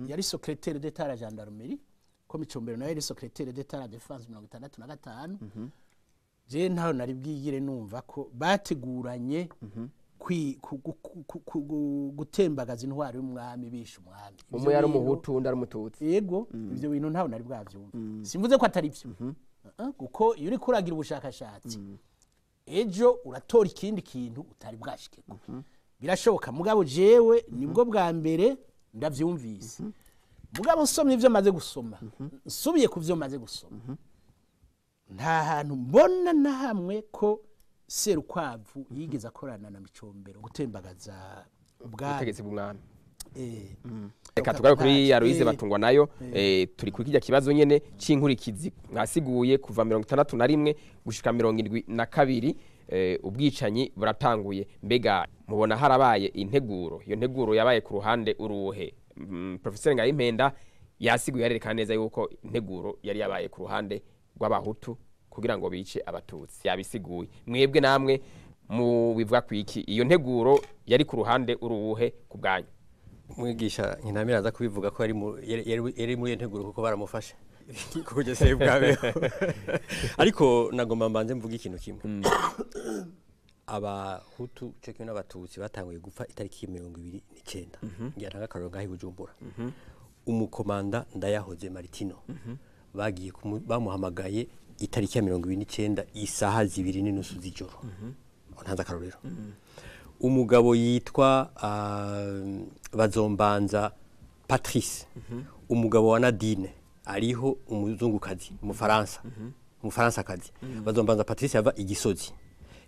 yari secrétaire d'état à la gendarmerie, ko Micombero nawe yari secrétaire d'état à la défense 65. Je ntaho nari bwigire numva ko bateguranye gutembagaza intwaro y'umwami, bishe umwami. Ivyo Umwe yari umuhutu, undi ari umututsi. Yego, ivyo bintu ntaho nari bwavyumva. Simvuze ko atari byo, kuko iyo uriko uragira ubushakashatsi ejo uratora ikindi kintu utari bwashikeko, birashoboka. Mugabo jewe nibwo bwa mbere ndavyumvise. Mugabo nsomye ivyo maze gusoma, nsubiye ku vyo maze gusoma, nta hantu mbona na hamwe ko Serukwavu yigeze akorana na Micombero gutembagaza ubwami, ubutegetsi bw'umwami. Reka tugaruke kuri Aloyize Batungwa nayo. Turi kuri kijya kibazo nyene c'inkurikizi mwasiguye kuva 61 gushika 72, ubwicanyi buratanguye. Mbega mubona harabaye integuro? Iyo nteguro yabaye ku ruhande uruhe? Professeur Ngayimpenda yasiguye, yarerekana neza yuko integuro yari yabaye ku ruhande rw'abahutu kugira ngo bice abatutsi, yabisiguye. Mwebwe namwe mubivuga kwiki? Iyo nteguro yari ku ruhande uruhe ku bwanyu? Mwigisha Nkinamira aza kubivuga ko yari yari muri iyo nteguro, kuko baramufashe kugeza se bwabeho. Ariko nagomba mbanze mvuga ikintu kimwe: abahutu cyo kimwe n'abatutsi batanguye gupfa itariki 29. Ngira ntanga akarorero ngaho i Bujumbura, umukomanda Ndayahoze Martino bagiye bamuhamagaye itariki ya 29 isaha 2:30 z'ijoro. Aho ntanze akarorero. Umugabo yitwa Bazombanza Patrice, umugabo wa Nadine, ariho umuzungukazi, umufaransa, umufaransakazi. Bazombanza Patrice yava igisozi,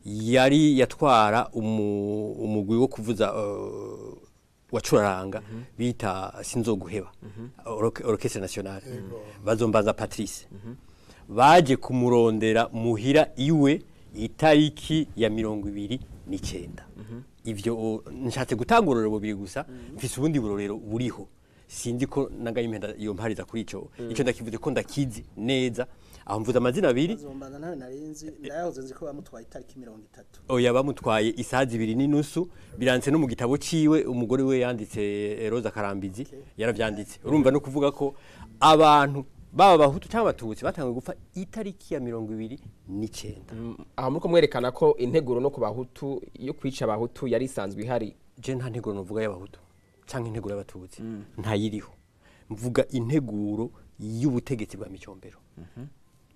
yari yatwara umugwi wo kuvuza wacuraranga bita Sinzoguheba, Orchestre National. Bazombanza Patrice baje kumurondera muhira iwe itariki ya 29. Ivyo nshatse gutanga uburorero bubiri gusa, mfise ubundi burorero buriho. Sinzi ko Nagayimpenda iyo mpariza kuri ico. Ico ndakivuze ko ndakizi neza, aho mvuze amazina abiri. Bazombanza nawe narinzi, Ndayahoze nzi ko bamutwaye itariki 30. Oya, bamutwaye isaha 2:30, biranditse no mu gitabo ciwe umugore we yanditse, Rosa Karambizi yaravyanditse. Urumva no kuvuga ko abantu baba abahutu cyangwa abatutsi batanguye gupfa itariki ya 29. Aho muriko mwerekana ko integuro no ku bahutu yo kwica abahutu yari isanzwe ihari? Je nta nteguro novuga y'abahutu canke integuro y'abatutsi, ntayiriho. Mvuga integuro y'ubutegetsi bwa Micombero.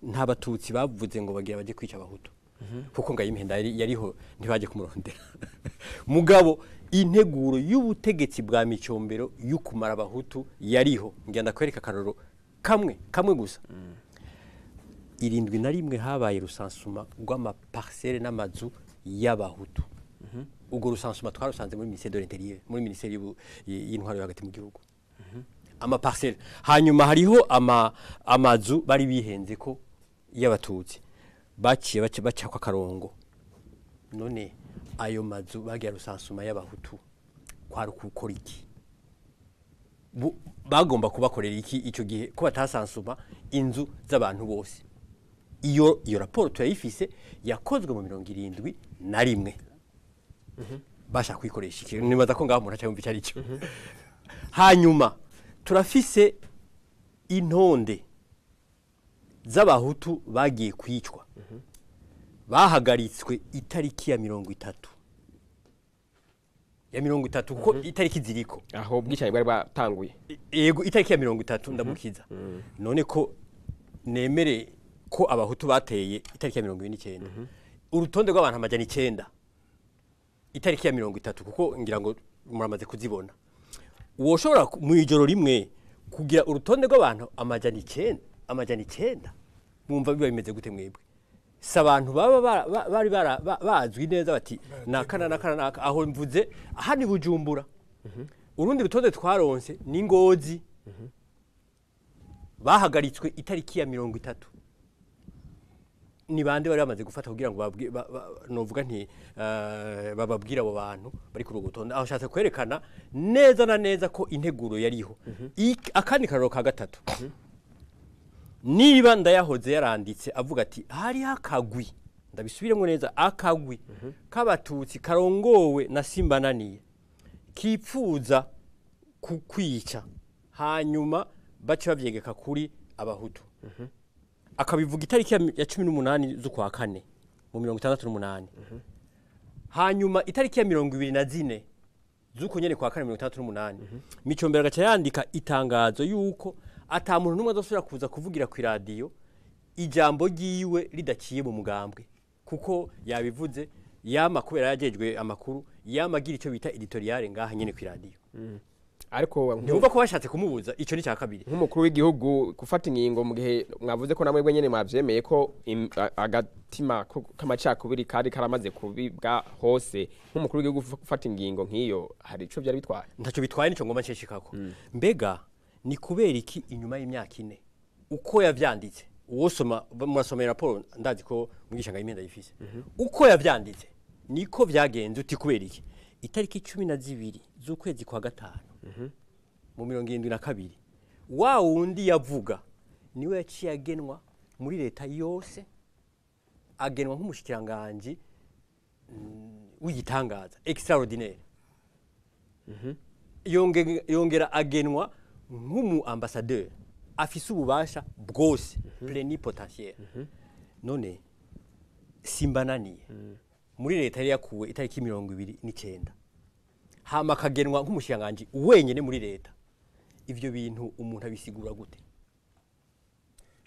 Nta batutsi bavuze ngo bagira baje kwica abahutu, kuko Ngayimpenda yariho, ntibaje kumurondera. Mugabo integuro y'ubutegetsi bwa Micombero y'ukumara abahutu yariho. Ngenda kwereka akaroro kamwe kamwe gusa. 71 habaye recensement rw'amaparcelles n'amazu y'abahutu. Ubwo recensement twarusanze muri ministère de l'Intérieur, muri ministère y'intwaro yo hagati mu gihugu, amaparcelles. Hanyuma hariho amazu bari bihenze ko y'abatutsi baciye bacakwa akarongo. None ayo mazu bagiye recensement y'abahutu kwari gukora iki? Bagomba kubakorera iki icyo gihe ko batasansuma inzu z'abantu bose? Iyo raporo turayifise, yakozwe mu 71. Bashaka kuyikoresha iki? Nibaza ko ngaho umuntu aca yumva icyo ari cyo. Hanyuma turafise intonde z'abahutu bagiye kwicwa, bahagaritswe itariki ya 30, ya 30, kuko itariki ziriko. Aho ubwicanyi bwari bwatanguye? Yego, itariki ya 30 ndamukiza. None ko nemere ko abahutu bateye itariki ya 29, urutonde rw'abantu 900 itariki ya 30, kuko ngira ngo muramaze kuzibona, woshobora mu ijoro rimwe kugira urutonde rw'abantu 900, 900? Mwumva biba bimeze gute mwebwe? Si abantu baba bari bazwi neza bati naka na naka na naka. Aho mvuze aha ni Bujumbura. Urundi rutonde twaronse ni Ngozi, bahagaritswe itariki ya 30. Ni bande bari bamaze gufata kugira ngo novuga nti bababwira abo bantu bari kuri urwo rutonde? Aho nshatse kwerekana neza na neza ko integuro yariho. Akandi karoro ka gatatu: niba Ndayahoze yaranditse avuga ati hariho akagwi, ndabisubiremo neza, akagwi k'abatutsi karongowe na Simbananiye kipfuza kukwica, hanyuma bace bavyegeka kuri abahutu, akabivuga itariki ya 18 z'ukwa kane mu 68, hanyuma itariki ya 24 z'uko nyene kwa kane 68 Micombero agaca yandika itangazo yuko ata muntu n'umwe azosubira kuza kuvugira ku iradiyo ijambo ryiwe ridaciye mu mugambwe, kuko yabivuze yama kubera yajejwe amakuru, yama agira icyo bita éditorial ngaha nyene ku iradiyo. Ariko ntiwumva ko bashatse kumubuza? Ico ni cya kabiri. Nk'umukuru w'igihugu gufata ingingo mu gihe mwavuze ko namwe nyene mwavyemeye ko agatima k'amacakubiri kari karamaze kubibwa hose, nk'umukuru w'igihugu gufata ingingo nk'iyo hari ico byari bitwaye? Ntacyo bitwaye, nico ngomba nshishikako. Mbega ni kubera iki inyuma y'imyaka 4 uko yavyanditse, uwosoma murasomera raporo, ndazi ko mwigisha Ngayimenda yifise, uko yavyanditse niko vyagenze, uti kubera iki itariki 12 z'ukwezi kwa gatanu mu 72 wa wundi yavuga niwe yaciye agenwa muri leta yose, agenwa nk'umushikiranganje w'igitangaza extraordinaire, yongera agenwa nk'umu ambassadeur afise ububasha bwose, plénipotentiaire. None Simbananiye muri leta yari yakuwe itariki 29, hama akagenwa nk'umushikiranganji wenyene muri leta. Ivyo bintu umuntu abisigura gute?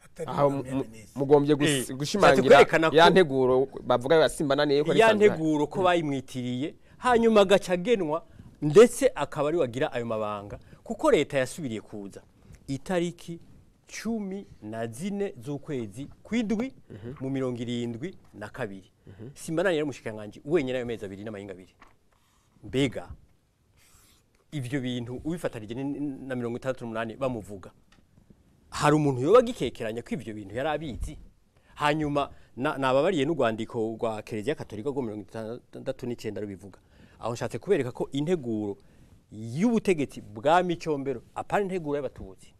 Atari Aho premier ministre. Mugombye gushimangira kwerekana ya nteguro bavuga ya Simbananiye ko ari ya isanzwe ihari. Nteguro ko bayimwitiriye, hanyuma agaca agenwa, ndetse akaba ari wagira ayo mabanga, kuko leta yasubiriye kuza itariki 14 z'ukwezi kw'indwi mu 72. Simbananiye yari umushikiranganji wenyine ayo mezi 2 n'amayinga 2. Mbega ivyo bintu ubifatanije na 68 bamuvuga, hari umuntu yoba agikekeranya ko ivyo bintu yari abizi? Hanyuma nababariye n'urwandiko rwa Kiliziya Katolika rwo 69 rubivuga. Aho nshatse kubereka ko integuro y'ubutegetsi bwa Micombero, apana integuro y'abatutsi,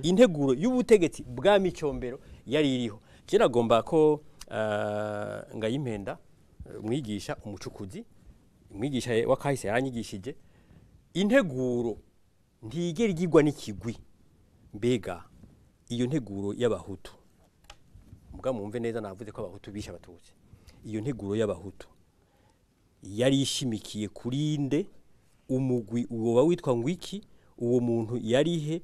integuro y'ubutegetsi bwa Micombero yari iriho. Je nagomba ko Ngayimpenda, umwigisha umucukuzi, umwigisha wa kahise yaranyigishije, integuro ntigera igirwa n'ikigwi. Mbega iyo nteguro y'abahutu, muga mumve neza, navuze ko abahutu bishe abatutsi, iyo nteguro y'abahutu yari ishimikiye kuri nde? Umugwi uwoba witwa ngwiki? Uwo muntu yarihe?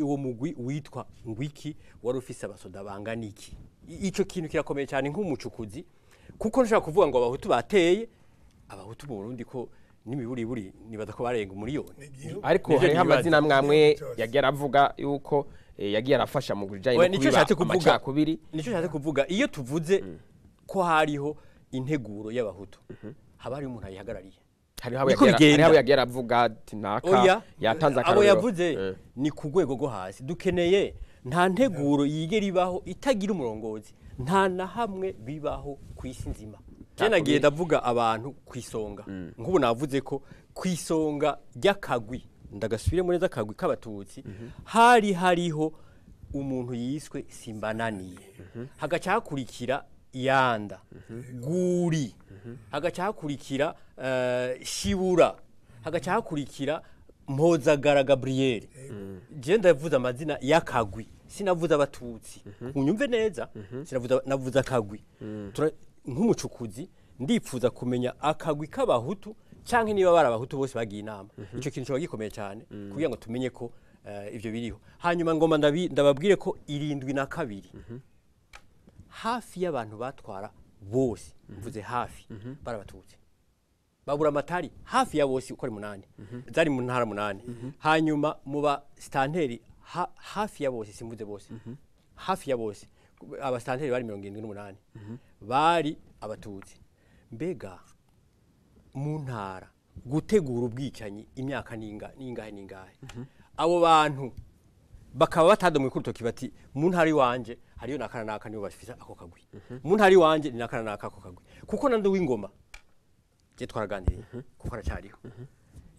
Uwo mugwi witwa ngwiki? Wari ufise abasoda bangana iki? Ico kintu kirakomeye cyane nk'umucukuzi, kuko nshobora kuvuga ngo abahutu bateye abahutu mu Burundi, ko n'imiburiburi nibaza ko barenga umuriyoni. Ariko Nivyo hariho nibaza. amazina amwe yagiye aravuga yuko yagiye arafasha mu bijanye Oya, no nico kubiba nshatse kuvuga. amacakubiri. Nicyo nshatse kuvuga, iyo tuvuze ko hariho integuro y'abahutu, haba hariho umuntu ayihagarariye. Hariho abo Niko bigenda. Hariho abo yagiye aravuga ati naka Oya, yatanze abo akarorero. yavuze ni ku rwego rwo hasi. Dukeneye, nta nteguro yigera ibaho itagira umurongozi, nta na hamwe bibaho ku isi nzima. Je nagiye ndavuga abantu ku isonga, nk'ubu navuze ko ku isonga ry'akagwi, ndagasubiremo neza, akagwi k'abatutsi, hari hariho umuntu yiswe Simbananiye, hagaca hakurikira Yanda Guri, hagaca hakurikira Shibura, hagaca hakurikira Mpozagara Gabriel. Je ndavuze amazina y'akagwi, sinavuze abatutsi, unyumve neza, sinavuze, navuze akagwi. Nk'umucukuzi ndipfuza kumenya akagwi k'abahutu canke niba bari abahutu bose bagiye inama. Ico kintu coba gikomeye cyane kugira ngo tumenye ko ivyo biriho. Hanyuma ngomba ndababwire ko 72 hafi y'abantu batwara bose, mvuze hafi, bari abatutsi. Babura amatari hafi ya bose uko ari munani, zari mu ntara munani. Hanyuma mu ba stanteri hafi ya bose, simvuze bose, hafi ya bose, abastanteri bari 78 bari abatutsi. Mbega mu ntara gutegura ubwicanyi imyaka ninga ningahe ningahe, abo bantu bakaba batadomwe ku rutoki bati mu ntara iwanje hariyo nakana naka nibo bafise ako kagwi, mu ntara iwanje ni nakana naka ako kagwi? Kuko nande w'ingoma je twaraganiriye, kuko aracyariho,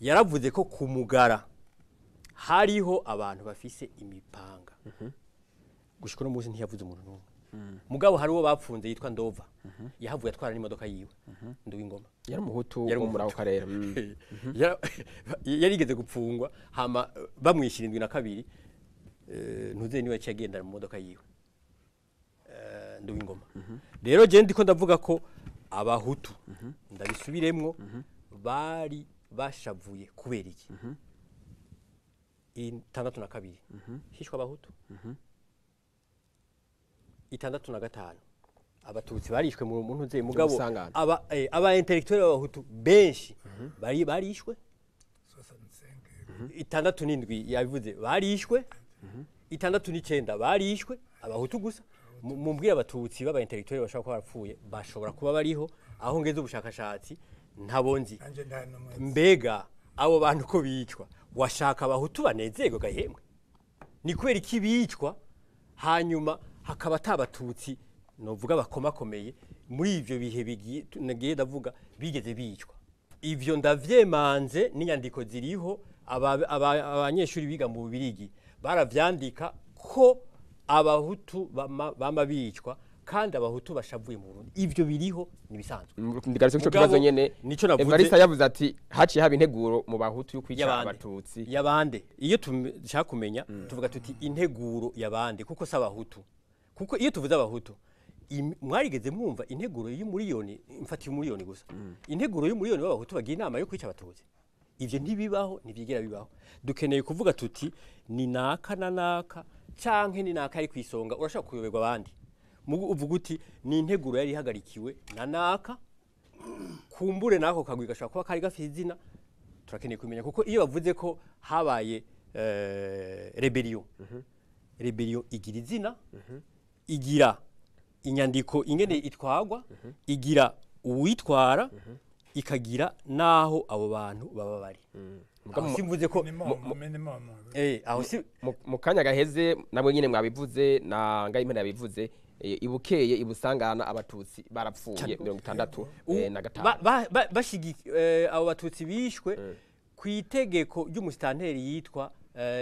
yaravuze ko ku Mugara hariho abantu bafise imipanga. Gushika uno munsi ntiyavuze umuntu n'umwe. Mugabo hari uwo bapfunze yitwa Ndova, yahavuye atwara n'imodoka yiwe, Nduwingoma. Yari umuhutu Yari wo muri ako umuhutu. karere. Yarigeze gupfungwa, hama bamwishyura 72, ntuze niwe yaciye agendera mu modoka yiwe, Nduwingoma. Rero je ndiko ndavuga ko abahutu, ndabisubiremwo, bari bashavuye kubera iki? 62 hishwe abahutu, 65 abatutsi barishwe mu ntuze, mugabo Musangano. aba intellectuel b'abahutu benshi bari barishwe. 65. 67 yabivuze barishwe, 69 barishwe abahutu gusa. Mumbwire abatutsi baba intellectuel bashobora kuba barapfuye, bashobora kuba bariho, aho ngeze ubushakashatsi ntabonzi. Nanje nta n'umwe. Mbega abo bantu ko bicwa, washaka abahutu banezerwe gahemwe? Ni kubera iki bicwa hanyuma hakaba atabatutsi novuga bakomakomeye muri ivyo bihe bigiye nagiye ndavuga bigeze bicwa? Ivyo ndavyemanze n'inyandiko ziriho, abanyeshuri biga mu Bubirigi baravyandika ko abahutu bama bicwa kandi abahutu bashavuye mu Burundi. Ivyo biriho, nibisanzwe. Ndigarutse kuco Mugabo, kibazo nyene. nico navuze. Evariste yavuze ati haciye haba integuro mu bahutu yo kwica Yabande. abatutsi. Yabande? Iyo dushaka kumenya tuvuga tuti integuro yabande, kuko si abahutu, kuko iyo tuvuze abahutu mwarigeze mwumva integuro y'umuriyoni, mfatiye umuriyoni gusa, integuro y'umuriyoni w'abahutu bagira inama yo kwica abatutsi? Ivyo ntibibaho, ntibyigera bibaho. Dukeneye kuvuga tuti ni naka na naka canke ni naka ari kwisonga, urashobora kuyoberwa abandi. Mugu uvuga uti ni integuro yari ihagarikiwe na naka, kumbure nako kagwi gashobora kuba kari gafite izina. Turakeneye kumenya, kuko iyo bavuze ko habaye rébellion, rébellion igira izina, igira inyandiko ingene itwagwa, igira uwitwara, ikagira naho abo bantu baba bari. Aho simvuze ko Minimum, minimum. Aho si Mu kanya gaheze namwe nyine mwabivuze na Ngayimpenda yabivuze, ibukeye ibusangana abatutsi barapfuye 65. Abo batutsi bishwe ku itegeko ry'umusitanteri yitwa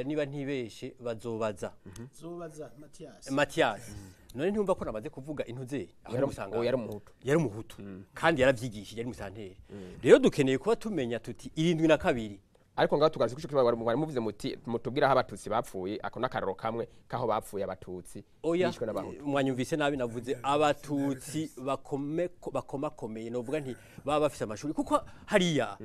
niba ntibeshe Bazobaza. Zobaza Mathias. Mathias. None ntumva ko namaze kuvuga intuze aho musanga? Uwo yari umuhutu. Yari umuhutu kandi yaravyigishije, yari umusitanteri. Rero dukeneye kuba tumenya tuti 72. Ariko ngaho tugarutse kuco kibazo mwari muvuze muti mutubwira aho abatutsi bapfuye, ako n'akaroro kamwe kaho bapfuye abatutsi Oya, bishwe n'abahutu. Mwanyumvise nabi. Navuze abatutsi bakome bakomakomeye, novuga nti baba bafise amashuri, kuko hariya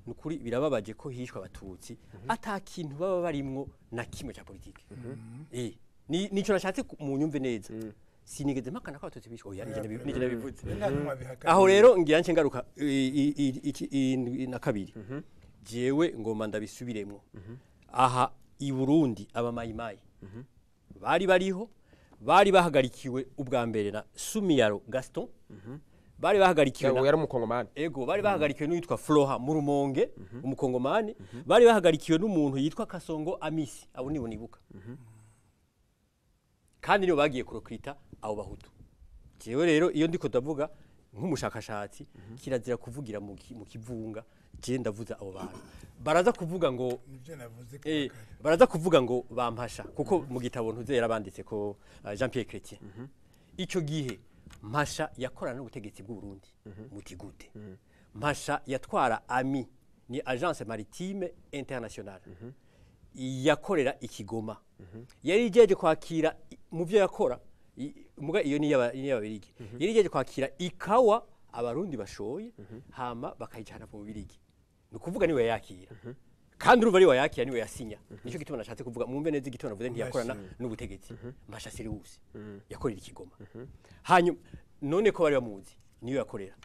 nukuri birababaje ko hishwe abatutsi ata kintu baba barimwo na kimwe cya politike. Nico nashatse munyumve neza, sinigeze mpakana ko abatutsi bishwe, oya, nije nabivuze. Nta n'umwe abihakana. Aho rero ngira nce ngaruka 72, jewe ngoma ndabisubiremwo. Aha i Burundi abamayimayi bari bariho, bari bahagarikiwe ubwa mbere na Sumiyaro Gaston, bari bahagarikiwe Uwo na yari umukongomani. Ego, bari bahagarikiwe n'uwitwa Floha Murumonge, umukongomani, bari bahagarikiwe n'umuntu yitwa Kasongo Amisi. Abo nibo nibuka kandi nibo bagiye kurokrita abo bahutu. Jewe rero iyo ndiko ndavuga nk'umushakashatsi, kirazira kuvugira mu kivunga. Je ndavuza abo bantu baraza kuvuga ngo Nibyo navuze kuva kare. Baraza kuvuga ngo bampasha, kuko mu gitabo ntuze yarabanditse ko Jean Pierre Chrétien ico gihe Mpasha yakorana n'ubutegetsi bw'u Burundi. Muti gute? Mpasha yatwara AMI, ni Agence Maritime Internationale, yakorera ikigoma, yari ijeje kwakira mu byo yakora muga iyo ni y'ababirigi, yari ijeje kwakira ikawa abarundi bashoye hama bakayijana mu Bubirigi. Ni ukuvuga niwe yakira, kandi urumva ariwe yakira, niwe yasinya. Nicyo gituma nashatse kuvuga, mwumve neza igituma navuze ntiyakorana n'ubutegetsi. Mpasha Seriusi yakorera ikigoma. Hanyuma none ko bari bamuzi niyo yakorera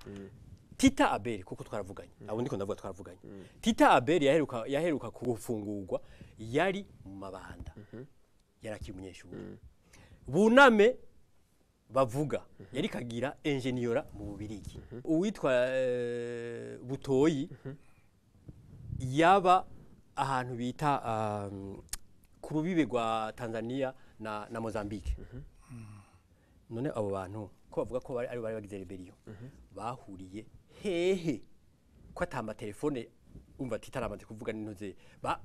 Tita Abel, kuko twaravuganye, abo ndiko ndavuga twaravuganye. Tita Abel yaheruka gufungurwa, yari mu mabanda, yari akiri umunyeshuri. Buname bavuga yari kagira ingéniorat mu Bubirigi. Uwitwa Butoyi yaba ahantu bita ku rubibe rwa Tanzania na Mozambique. None abo bantu ko bavuga ko bari bagize rébellion, bahuriye hehe ko atama telefone? Umva titaramaze kuvuga n'intuze,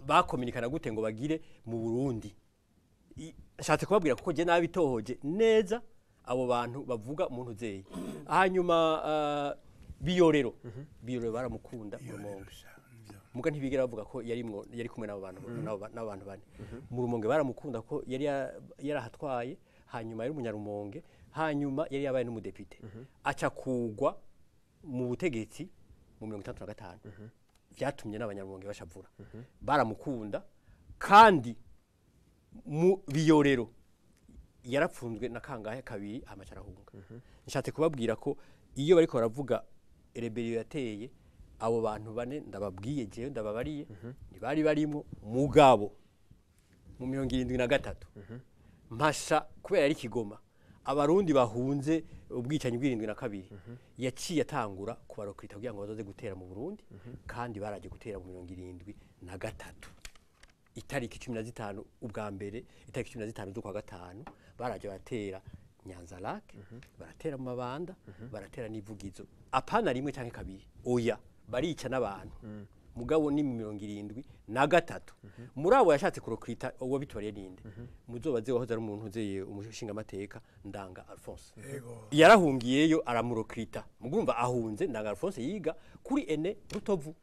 bakominikana gute ngo bagire mu Burundi? Nshatse kubabwira kuko je nabitohoje neza abo bantu bavuga mu ntuzeye. Hanyuma Biyorero baramukunda mu Rumonge, muga ntibigera bavuga ko yarimwo, yari kumwe n'abo bantu, n'abo bantu bane mu Rumonge. Baramukunda ko yari yarahatwaye, hanyuma yari umunyarumonge, hanyuma yari yabaye n'umudepite, aca kugwa mu butegetsi mu 65, vyatumye n'abanyarumonge bashavura. Baramukunda kandi mu Biyorero yarapfunzwe na kangahe kabiri, amaca arahunga. Nshatse kubabwira ko iyo bariko baravuga rébellion yateye Abo bantu bane ndababwiye jewe ndababariye ntibari barimo. Mugabo mu 73 Mpasha, kubera yari Kigoma, abarundi bahunze ubwicanyi bw'72, yaciye atangura kubarokrita kugira ngo bazoze gutera mu Burundi. Kandi baraje gutera mu 73, itariki 15, ubwa mbere itariki 15 z'ukwa gatanu baraje baratera Nyanza-Lac, baratera mu Mabanda, baratera n'Ivugizo. Apana rimwe canke kabiri, oya, barica n'abantu. Mugabo ni mu 73. Muri abo yashatse kurokrita, uwo bitwariye ninde? Muzobaze wahoze ari umuntu uzeye umushinga amateka Ndanga Alphonse. Yarahungiyeyo aramurokrita. Mugumva ahunze, Ndanga Alphonse yiga kuri ene Rutovu,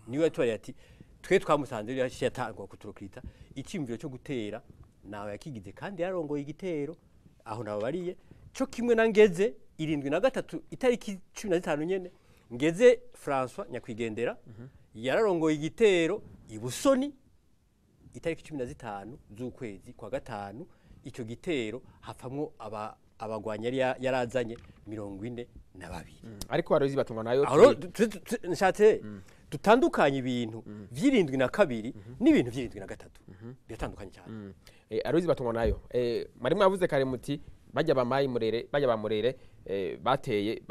niwe yatwariye ati twe twamusanze rero yaciye atangwa kuturokrita. Icyumviro cyo gutera nawe yakigize, kandi yarongoye igitero aho nababariye, cyo kimwe na Ngeze 73 itariki 15 nyene. Ngeze François nyakwigendera yararongoye igitero i Busoni itariki 15 z'ukwezi kwa gatanu. Icyo gitero hapfamwo abagwanyi yari yarazanye 42. Ariko Aloyizi Batungwa nayo Aho rero nshatse dutandukanye ibintu vy'72 n'ibintu vy'73, biratandukanye cyane. Aloyizi Batungwa nayo, mwari mwavuze kare muti bajya bamayi Murere, bajya bamurere, bateye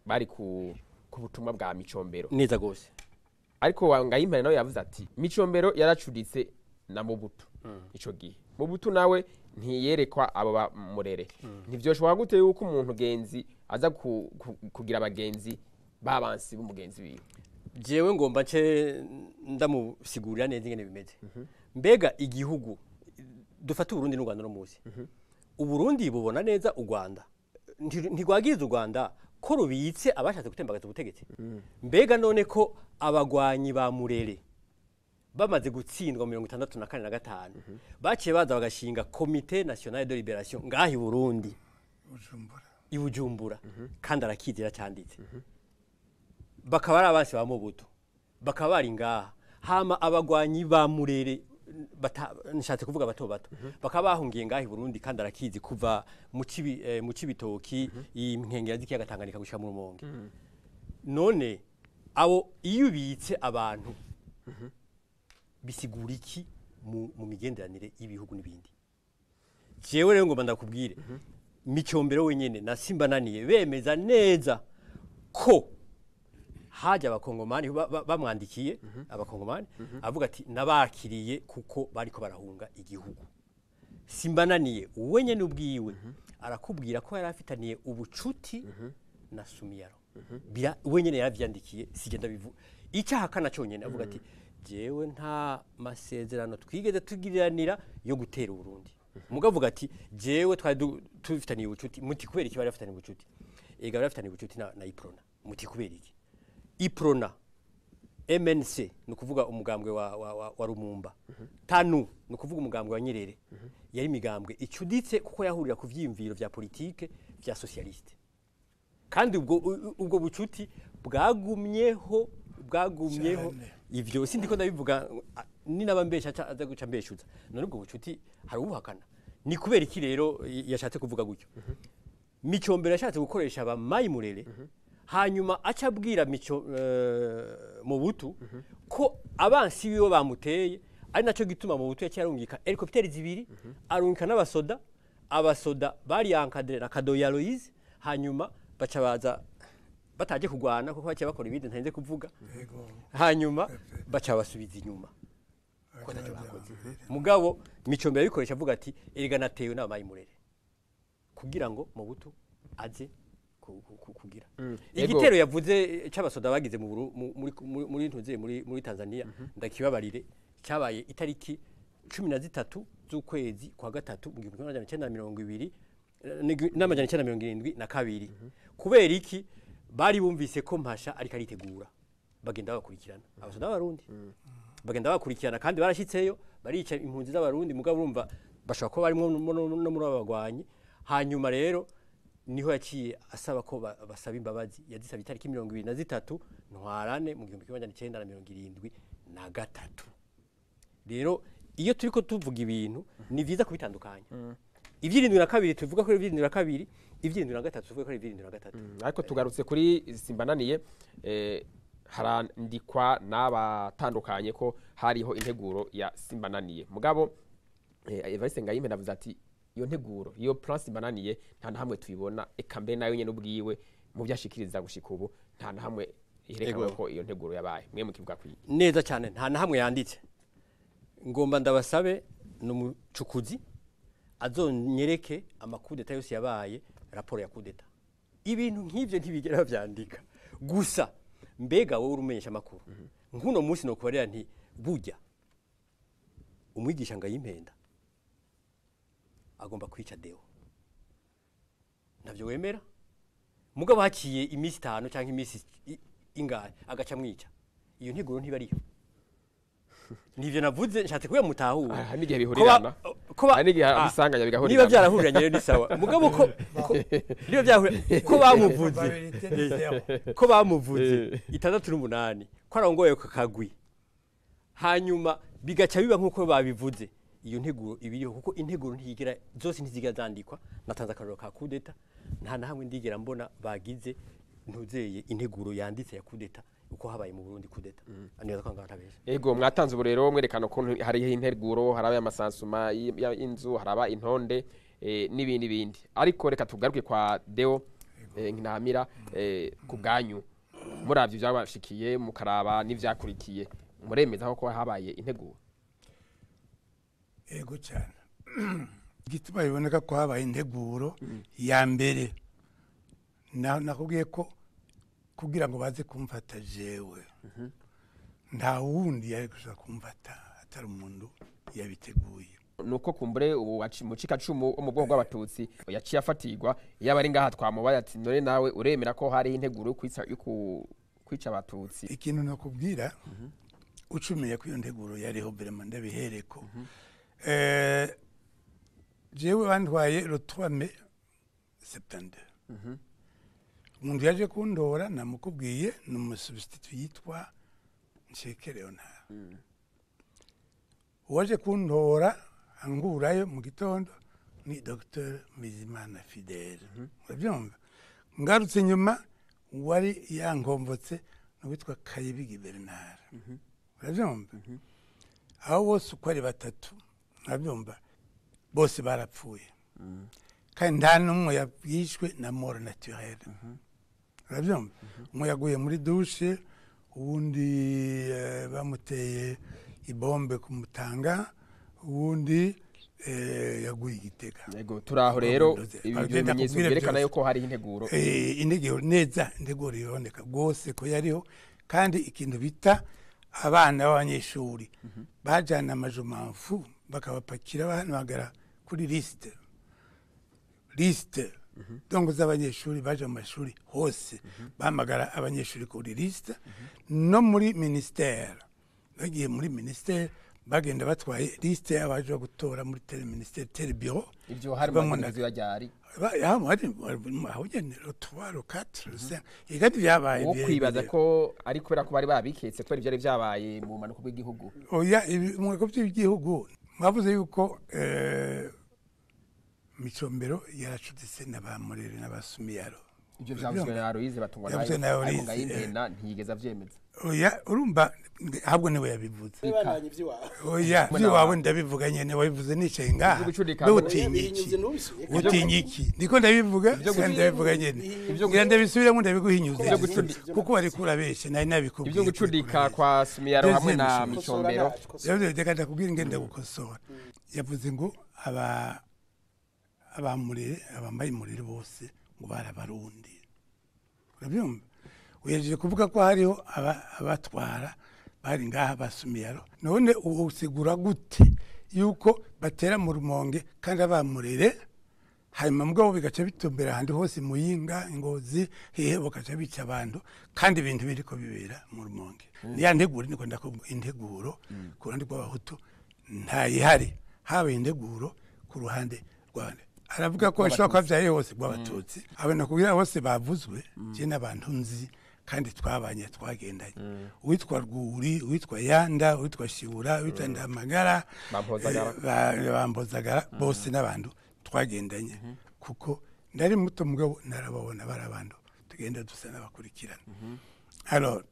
bari ku butumwa bwa Micombero. Neza gose. Ariko Ngayimpere nawe yavuze ati Micombero yaracuritse na Mobutu. Ico gihe Mobutu nawe ntiyerekwa abo ba Murere. Ntivyoshoboka gute yuko umuntu genzi aza kugira abagenzi babansi b'umugenzi wiwe? Jewe ngomba nce ndamusigurira neza ingene bimeze. Mbega igihugu dufate Uburundi n'u Rwanda, no musi Uburundi bubona neza u Rwanda, ntirwagiriza u Rwanda ko rubitse abashatse gutembagaza ubutegetsi? Mbega none ko abagwanyi ba Murere bamaze gutsindwa mu 64 na 5 baciye baza bagashinga Comité National de Libération ngaha i Burundi, Bujumbura. I Bujumbura, kandi arakizira cyanditse, bakaba ari abansi ba Mobutu, bakaba bari ngaha, hama abagwanyi ba Murere nshatse kuvuga bato bato bakaba bahungiye ngaha i Burundi, kandi arakizi, kuva mu Cibitoki, inkengera z'ikiyaga Tanganyika, gushika mu Rumonge. None abo iyo ubitse abantu bisigura iki mu migenderanire y'ibihugu n'ibindi? Jewe rero ngomba ndakubwire, Micombero wenyene na Simbananiye bemeza neza ko haje abakongomani bamwandikiye abakongomani, avuga ati nabakiriye kuko bariko barahunga igihugu. Simbananiye wenyene ubwiwe arakubwira ko yari afitaniye ubucuti na Sumiyaro. Bira wenyene yaravyandikiye, sigenda bivu icyaha kana cyonyene. Avuga ati jewe nta masezerano twigeze tugiriranira yo gutera Uburundi. Mugavuga ati jewe twari tufitaniye ubucuti. Muti kubera iki bari bafitaniye ubucuti? Ega bari bafitaniye ubucuti na Uprona. Muti kubera iki? Uprona, MNC, ni ukuvuga umugambwe wa Lumumba, TANU ni ukuvuga umugambwe wa Nyerere, yari imigambwe icuditse kuko yahurira ku vyiyumviro vya politike vya socialiste. Kandi ubwo bucuti bwagumyeho. Cyane. Ivyo sindiko ndabivuga, ni nabambesha aza guca mbeshuza. None ubwo bucuti hari ubuhakana? Ni kubera iki rero yashatse kuvuga gutyo? Micombero yashatse gukoresha abamayi Murere, hanyuma aca abwira Mico Mobutu ko abansi biwe bamuteye, ari naco gituma Mobutu yaciye arungika hélicoptères zibiri, arungika n'abasoda. Abasoda bari encadré na Kadoya Aloise, hanyuma baca baza bataje kugwana kuko baciye bakora ibindi ntarinze kuvuga. Hanyuma baca basubiza inyuma kuko ntacyo bakoze. Mugabo Micombero yabikoresha avuga ati erega natewe n'abamayi Murere, kugira ngo Mobutu aze kugira igitero yavuze c'abasoda bagize mu Buru- mu- muri muri muri ntuze muri Tanzania. Ndakibabarire, cyabaye itariki 13 z'ukwezi kwa gatatu mu 1920 n'972. Kubera iki? Bari bumvise ko Mpasha ariko aritegura, bagenda bakurikirana abasoda b'abarundi, bagenda bakurikirana, kandi barashitseyo barica impunzi z'abarundi. Mugabo urumva bashobora kuba barimo no muri abo bagwanyi. Hanyuma rero niho yaciye asaba ko basaba imbabazi. Yazisaba itariki 23 Ntwarane mu 1973. Rero iyo turiko tuvuga ibintu ni vyiza kubitandukanya. Ivy'I72 tuvuga ko ivy'I72, ivy'I73 tuvuga ko ivy'I73. Ariko tugarutse kuri Simbananiye, harandikwa n'abatandukanye ko hariho integuro ya Simbananiye, mugabo Evariste Ngayimpenda avuze ati iyo nteguro, iyo plan Simbananiye, nta na hamwe tuyibona. Eka mbere nayo nyene ubwiwe mu byo ashikiriza gushika ubu nta na hamwe iherekana ko iyo nteguro yabaye. Mwe mukivuga kwiye? Neza cyane, nta na hamwe yanditse. Ngomba ndabasabe n'umucukuzi azonyereke ama coups d'état yose yabaye, raporo ya coup d'état. Ibintu nk'ivyo ntibigera bavyandika. Gusa mbega wowe urumenyesha amakuru, nk'uno munsi nokubarira nti burya umwigisha Ngayimpenda agomba kwica Deo, ntavyo wemera? Mugabo haciye iminsi 5 cyangwa iminsi ingahe agaca mwica, iyo nteguro ntibariyo. Nivyo navuze, nshatse kuya mutahura. Hari n'igihe bihurirana. Hari n'igihe abisanganya bigahurirana. Niba byarahuriranye rero ni sawa, mugabo ko niba byahurira ko bamuvuze, Probabilité ni zéro. ko bamuvuze 68 ko arongoye ku kagwi, hanyuma bigaca biba nk'uko babivuze, iyo nteguro ibiriho, kuko integuro ntiyigera, zose ntizigera zandikwa. Natanze akarorero ka coup d'état, nta na hamwe ndigera mbona bagize ntuzeye integuro yanditse ya coup d'état, uko habaye mu Burundi coup d'état. Nibaza ko ngaho ntabesha. Ego, mwatanze ubu rero mwerekana ukuntu hariho integuro, haraba amasansuma y'inzu, haraba intonde, n'ibindi bindi. Ariko reka tugaruke kwa Deo Nkinamira. Ku bwanyu, muravye ivyabashikiye, mukaraba n'ivyakurikiye, muremeza ko habaye integuro? Ego cyane. Igituma biboneka ko habaye integuro ya mbere, nakubwiye ko kugira ngo baze kumfata jewe, nta wundi yari gushobora kumfata atari umuntu yabiteguye. Nuko kumbure ubu mucikacumu wo mu bwoko bw'abatutsi yaciye afatirwa, iyo abari ngaha twamubaye ati none nawe uremera ko hari integuro yo kwica abatutsi? Ikintu nakubwira ucumiye ko iyo nteguro yariho vraiment, ndabihereko. Jewe bantwaye le 3 mai 72. Umuntu yaje kundora namukubwiye ni umu substitut yitwa Nsheke Leonard. Uwaje kuntora angurayo mu gitondo ni Dr Bizimana Fidele, urabyumva? Ngarutse inyuma, wari yangombotse n'uwitwa Kayibigi Bernard, urabyumva? Abo bose uko ari batatu, urabyumva, bose barapfuye kandi nta n'umwe yishwe na mort naturelle, urabyumva? Umwe yaguye muri douche, uwundi bamuteye ibombe kumutanga, uwundi yaguye igitega. Yego, turaho rero ibi Bagenda bimenyetso kubwira byerekana byose. yuko hari integuro. Integuro neza, integuro iboneka rwose ko yariho. Kandi ikintu bita abana b'abanyeshuri bajana amajumamfu bakabapakira bahamagara kuri liste donc z'abanyeshuri baje mu mashuri hose, bahamagara abanyeshuri kuri liste. No muri ministère, bagiye muri ministère bagenda batwaye liste y'abaje gutora muri tel ministère, tel bureau. Ivyo hari mu Bamwe magenekerezo ya ryari? Hari aho nyene le 3, le 4, le 5, kandi byabaye Wo kwibaza ko ari kubera ko bari babiketse kubera ivyari vyabaye mu bumanuko bw'igihugu? Oya, mu bigo by'igihugu mwavuze yuko Micombero yaracuditse na ba Murere n'abasumiyaro. Ivyo vyavuzwe na Aloise Batungwa Yavuzwe nayo, na ariko Aloise, Ngayimpenda ntiyigeze avyemeza. Oya, urumva ahubwo niwe yabivuze. Bibandanye ivy'iwawe. Oya, iwawe ndabivuga nyene, wabivuze nicaye ngaha. Ivyo gucudika Mbe Oya, utinya bihinyuze iki? ntubisubiye. Utinya iki? Niko ndabivuga kandi ndabivuga nyene, ngira ndabisubiremo ndabiguhinyuze Ivyo gucudika- kuko wari kurabeshe, nari nabikubwiye. Ivyo gucudika kwa Sumiyaro hamwe na Micombero. Yavuze, reka ndakubwira ingene gukosora. Yavuze ngo abamurere, abambaye umurere bose ngo barabarundi, urabyumva? Uhejeje kuvuga ko hariho abatwara bari ngaha basumiyaro. None ubu usigura gute yuko batera mu Rumonge kandi abamurere, hanyuma mugabo bigaca bitumbera ahandi hose, Muyinga, Ingozi, hehe, bakaca bica abantu kandi ibintu biriko bibera mu Rumonge? Ya nteguro, niko ndakubwira, integuro ku ruhande rw'abahutu ntayihari. Habaye integuro ku ruhande rw'abandi, aravuga ko bashobora kuba vyaye hose rw'abatutsi. Abo nakubwira bose bavuzwe, je n'abantu nzi kandi twabanye, twagendanye, uwitwa Rwuri, uwitwa Yanda, uwitwa Shibura, uwitwa Ndamagara, Bampozagara. Bambozagara, bose n'abantu Twagendanye kuko ndari muto, mugabo narababona, bari abantu tugenda dusa n'abakurikirana. Alors,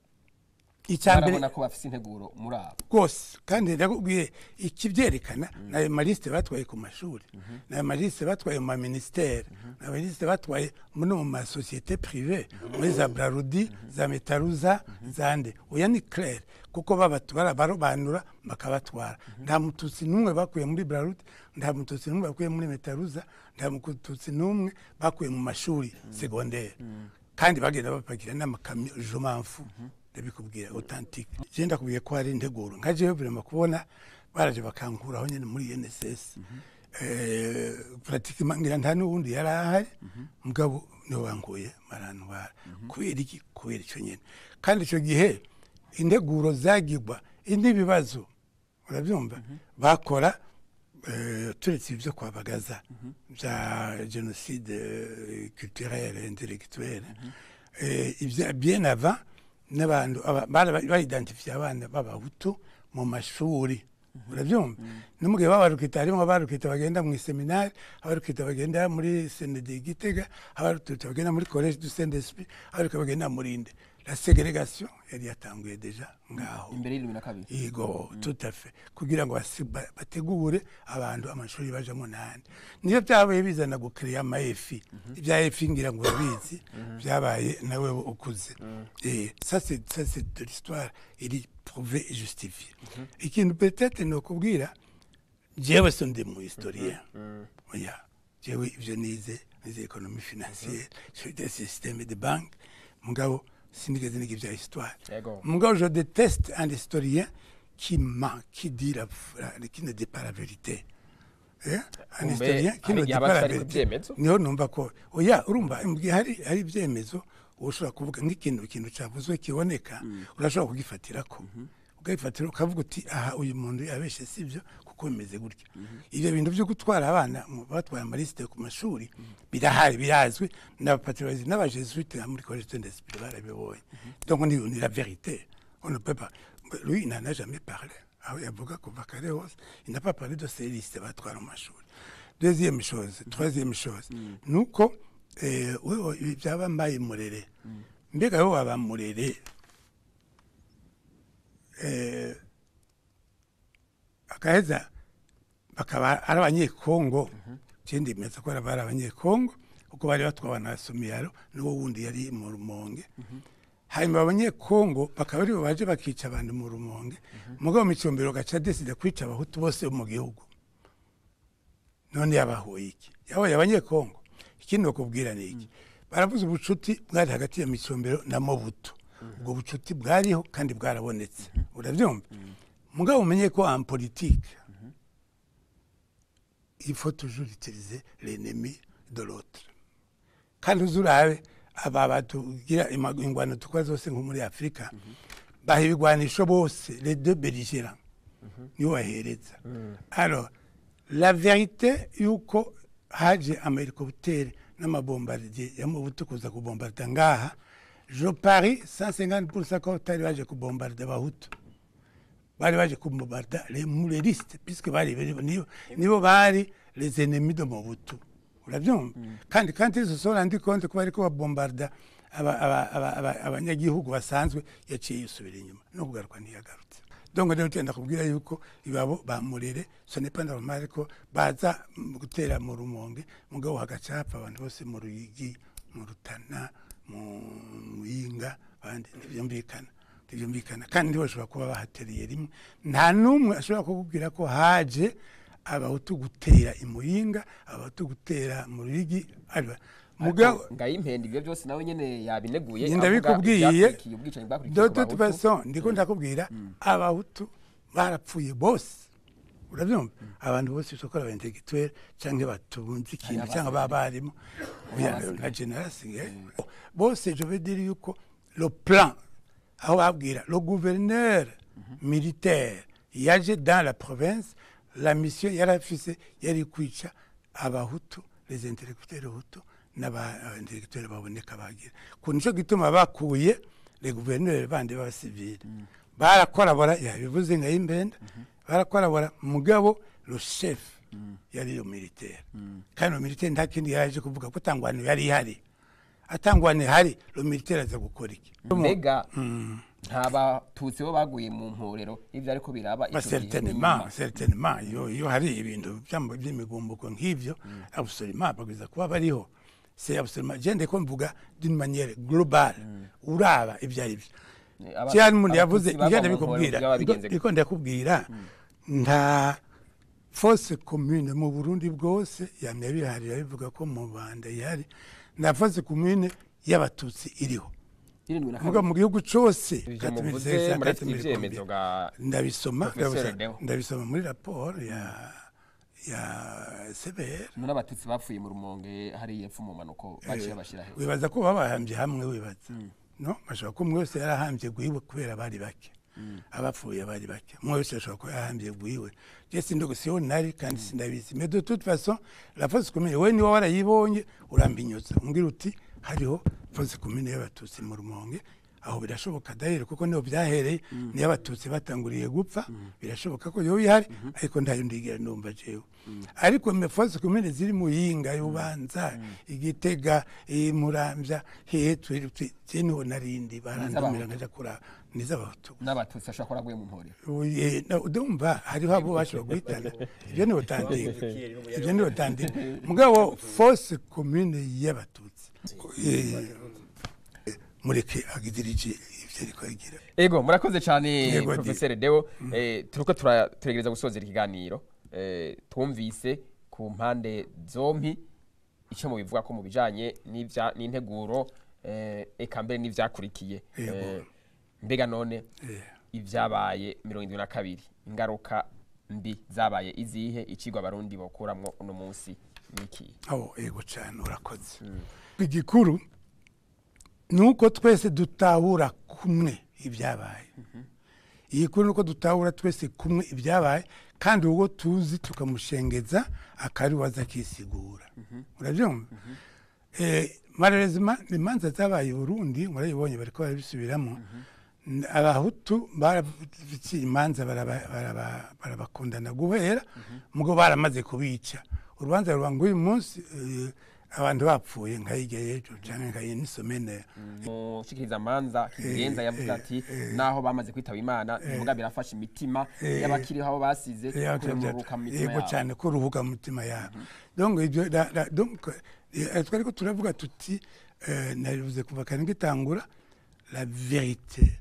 icya mbere, Barabona ko bafise integuro muri abo. Rwose. Kandi ndakubwiye ikibyerekana, nayo ma listes batwaye ku mashuri, nayo ma listes batwaye mu ma ministères, nayo ma listes batwaye no mu ma sociétés privées, muri za Brarudi, za Metaruza, zande. Oya, ni clair, kuko babatwara, barobanura bakabatwara. Nta Mututsi n'umwe bakuye muri Brarudi, nta Mututsi n'umwe bakuye muri Metaruza, nta Mututsi n'umwe bakuye mu mashuri secondaire. Kandi bagenda bapagira n'amakamyo, je m'en fous, ndabikubwira authentique. Je ndakubwiye ko hari integuro. Nka jewe vraiment, kubona baraje bakankuraho nyene muri INSS, pratiquement ngira nta n'uwundi yari ahari, mugabo niwe bankuye, barantwara. Kubera iki? Kubera ico nyene. Kandi ico gihe integuro zagirwa indi bibazo, urabyumva, bakora turetse ibyo kwa Bagaza bya génocide culturelle, intellectuelle, ibya bien avant, n'abantu baridentifiye abana b'Abahutu mu mashuri, urabyumva, no mu gihe babarukita, harimo abarukita bagenda mu iseminari, abarukita bagenda muri CND Gitega, abarukita bagenda muri Collège du Saint Esprit, abarukita bagenda muri inde. La ségrégation yari yatanguye déjà ngaho. Imbere y'72. Yego, tout à fait, kugira ngo bategure abantu amashuri bajamo n'ahandi. Niyo byabaye bizana gukiriya ama EFI. Ibya EFI ngira ngo urabizi, byabaye nawe ukuze. Ça c'est de l'histoire, iri prouvée et justifiée. Ikintu peut-être ni ukubwira, jewe so ndi mu historien, oya. Jewe ivyo nize, nize économie financière sur des systèmes de banque, mugabo sinigeze niga ibya histoire. Mugabo je déteste un historien qui ment, qui dit qui ne dit pas la vérité. Un Kumbe, historien qui hari ne igihe dit aba pas la atari ku vérité. byemezo. Niho numva ko oya, urumva, mu gihe hari ibyemezo, ushobora kuvuga nk'ikintu, ikintu cyavuzwe kiboneka, urashobora kugifatirako, ukagifatira ukavuga uti: "Aha uyu muntu yabeshe, sibyo, kuko bimeze gutya." Ibyo bintu byo gutwara abana, batwaye ama listes ku mashuri, birahari, birazwi n'abapatriotes n'abajesuite muri Collège d'Esprit barabibonye. Donc ni la vérité, on ne peut pas. Lui, il n'en a jamais parlé. Aho yavuga kuva kare hose, il n'a pas parlé de ces listes batwara mu mashuri. Deuxième chose, troisième chose, nuko wewe ibi byaba mbaye murere, mbega wowe waba murere, akaheza bakaba ari Abanyekongo. Ikindi meza ko bari Abanyekongo, kuko bari batwawe na Somiyaro n'uwo wundi yari mu Rumonge. Hanyuma Abanyekongo bakaba aribo baje bakica abantu mu Rumonge, mugabo Micombero gaca décide kwica Abahutu bose bo mu gihugu. None yabahoye iki? Yahoye Abanyekongo. Ikindi bakubwira ni iki? Baravuze ubucuti bwari hagati ya Micombero na Mobutu. Ubwo bucuti bwariho kandi bwarabonetse, urabyumva. Mugabo umenye ko en politique il faut toujours utiliser l'ennemi de l'autre. Kandi uzurabe aba batugira ingwano tukora zose nko muri Afurika, baha ibigwanisho bose, les deux belligérants nibo bahereza. Alors la vérité yuko haje ama hélicoptères n'ama bombardiers ya Mobutu kuza kubombarda ngaha, je parie 150% ko batari baje kubombarda Abahutu, bari baje kubombarda les mureristes, puisque bari nibo bari les ennemis de Mobutu, urabyumva. Kandi quand ils se sont rendu compte ko bariko babombarda abanyagihugu basanzwe, yaciye yisubira inyuma, no kugaruka ntiyagarutse. Donc rero tugenda kubwira yuko ibabo bamurere, ce n'est pas normal ko baza gutera mu Rumonge, mugabo hagaca hapfa abantu bose mu Ruyigi, mu Rutana, mu Muyinga, abandi. Ntibyumvikana, ntibyumvikana. Kandi ntibashobora kuba bahateriye rimwe. Nta n'umwe ashobora kukubwira ko haje Abahutu gutera i Muyinga, Abahutu gutera mu Ruyigi, mugabo Ngayimpenda ibyo byose nawe nyene yabineguye. Njye Avuga ndabikubwiye. ivyakurikiye, ubwicanyi bwakurikiye De ku toute Bahutu. façon, ndiko ndakubwira, Abahutu barapfuye bose, urabyumva, abantu bose bisokora aba intellectuel canke batunze ikintu canke babarimu. Oya, la génération bose, je veux dire yuko le plan aho babwira le gouverneur militaire yaje dans la province, la mission yari afise yari kwica Abahutu, les intellectuels hutu n'aba intellectuels baboneka bagira ku. Nico gituma bakuye les gouverneurs bandi b'abasivile, barakorabora, yabivuze nka Imbenda, barakorabora, mugabo le chef Yari iyo militaire, kandi iyo militaire nta kindi yaje kuvuga ko tangwano yari ihari. Atangwano ihari, le militaire aza gukora iki? Mbega nta Batutsi bo baguye mu mporero ivyo ariko biraba ico Ba gihe certainement, inyuma? certainement. Iyo hari ibintu by'imigumbuko nk'ivyo, absolument bagwiza kuba bariho. C'est absolument, je ndeko mvuga d'une manière globale, uraba ibyo ari byo. Cyane umuntu yavuze Abatutsi bagwa ngenda mu mporero bikubwira byaba bigenze gute? Ndiko ndakubwira, nta fosse commune mu Burundi bwose yamye biharira bivuga ko mu Rwanda ihari, nta fosse commune y'Abatutsi iriho. 72. Muga mu gihugu cose Ivyo muvuze murafite ivyemezo ga Ndabisoma. Professeur Deo? Ndabisoma muri raporo ya CVR. None Abatutsi bapfuye mu Rumonge hariya epfo mu manuko baciye bashira he? Wibaza ko babahambye hamwe? Wibaza no bashobora ko umwe wese yarahambye gwiwe, kubera bari bake, abapfuye bari bake, umwe wese ashobora kuba yarahambye gwiwe. Je sindogo siho nari kandi sindabizi, mais de toute façon la fosse commune, we niwe warayibonye, urambinyuza umbwira uti hariho fosse commune y'Abatutsi mu Rumonge. Aho birashoboka d'ailleurs, kuko niho byahereye, niyo Abatutsi batanguriye gupfa. Birashoboka ko yoba ihari, ariko ntayo ndigera ndumva jewe. Ariko me fosse commune ziri Muyinga, Bubanza, Igitega, Muramvya, hehe, je niho narindi barandumira nkaja kuraba, niz'Abahutu. N'Abatutsi ashobora kuba yaraguye mu mporero. Oye, ndumva hariho abo bashobora guhitana, ibyo ni butandika, ibyo ni butandika. Mugabo fosse commune y'Abatutsi, mureke agidirije ivyo ariko agira. Ego, murakoze cyane. Yego, Professeur Deo, turiko turegereza gusozera ikiganiro. Twumvise ku mpande zompi icyo mubivuga ko mu bijanye n'integuro, eka mbere n'ivyakurikiye. Yego. Mbega none ibyabaye 72, ingaruka mbi zabaye izihe? Icigwa Abarundi bokuramwo uno munsi niki? Aho, ego cyane, urakoze. Igikuru ni uko twese dutahura kumwe ibyabaye. Igikuru ni uko dutahura twese kumwe ibyabaye, kandi ubwo tuzi tukamushengeza akariwaza akisigura, urabyumva? Malheureusement imanza zabaye i Burundi murayibonye, bariko barabisubiramo. Abahutu baraciye imanza, barabakundana guhera mugo baramaze kubica. Urubanza ruba ngo uyu munsi, abantu bapfuye nka hirya y'ejo canke nka iyi semaine. Mushikiriza manza kigenza yavuze ati naho bamaze kwitaba Imana, bivuga birafasha imitima y'abakiriho abo basize kuruhuka mu mitima yego yabo. Cyane, kuruhuka mu mitima yabo. Donc ibyo donc twariko turavuga tuti, nabivuze kuva kare ngitangura, la vérité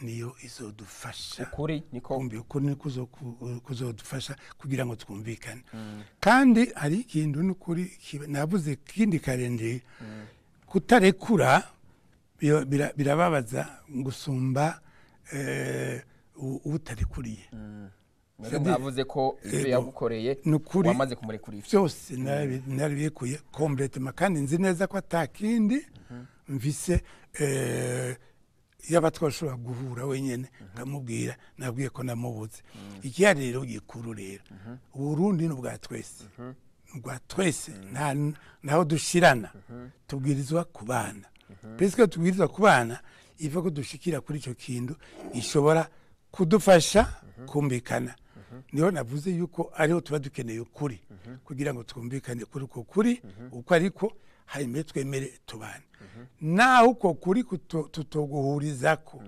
niyo izodufasha. Ukuri niko. Kumbi ukuri ni kuzodufasha kugira ngo twumvikane. Kandi hari ikintu n'ukuri navuze kindi karende kutarekura birababaza gusumba utarekuriye. Mwebwe mwavuze ko ivyo Yego. yagukoreye Nukuri. wamaze kumurekurira. Byose narabikuye complètement, kandi nzi neza ko atakindi mvise. Yaba twashobora guhura wenyine nkamubwira, nabwiye ko namubuze. Ikihari rero gikuru rero, Uburundi ni ubwa twese, ni ubwa twese, nta naho dushirana, tubwirizwa kubana. Puisque tubwirizwa kubana, iva ko dushikira kuri ico kintu ishobora kudufasha kumvikana. Niho navuze yuko ariho tuba dukeneye ukuri kugira ngo twumvikane kuri uko kuri uko, ariko hanyuma twemere tubane. Naho uko kuri tutoguhurizako,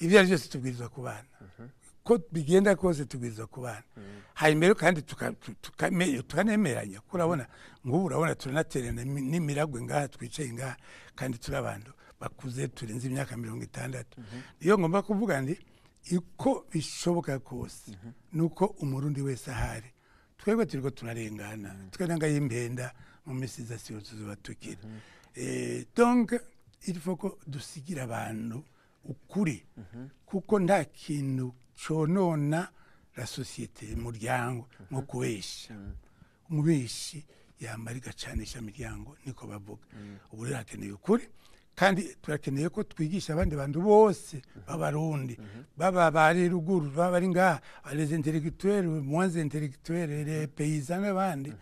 ibyo ari byose tubwirizwa kubana, ko bigenda kose tubwirizwa kubana. Hanyuma rero kandi tukanemeranya ko urabona nk'ubu, urabona turanaterana n'imiragwe ngaha, twicaye ngaha kandi turi abantu bakuze, turenze imyaka 60. Niyo ngomba kuvuga ndi uko bishoboka kose nuko Umurundi wese ahari, twebwe turiko turarengana, twe y'impenda mu minsi iza siyo tuzoba tukira. Donc il faut ko dusigira abantu ukuri, kuko nta kintu conona la société, umuryango, nko kubesha. Umubeshi yamara igacanisha imiryango, niko bavuga. Ubu rero hakeneye ukuri, kandi turakeneye ko twigisha abandi bantu bose b'Abarundi, baba bari ruguru, baba bari ngaha, les intellectuels, moins intellectuels, les paysans n'abandi,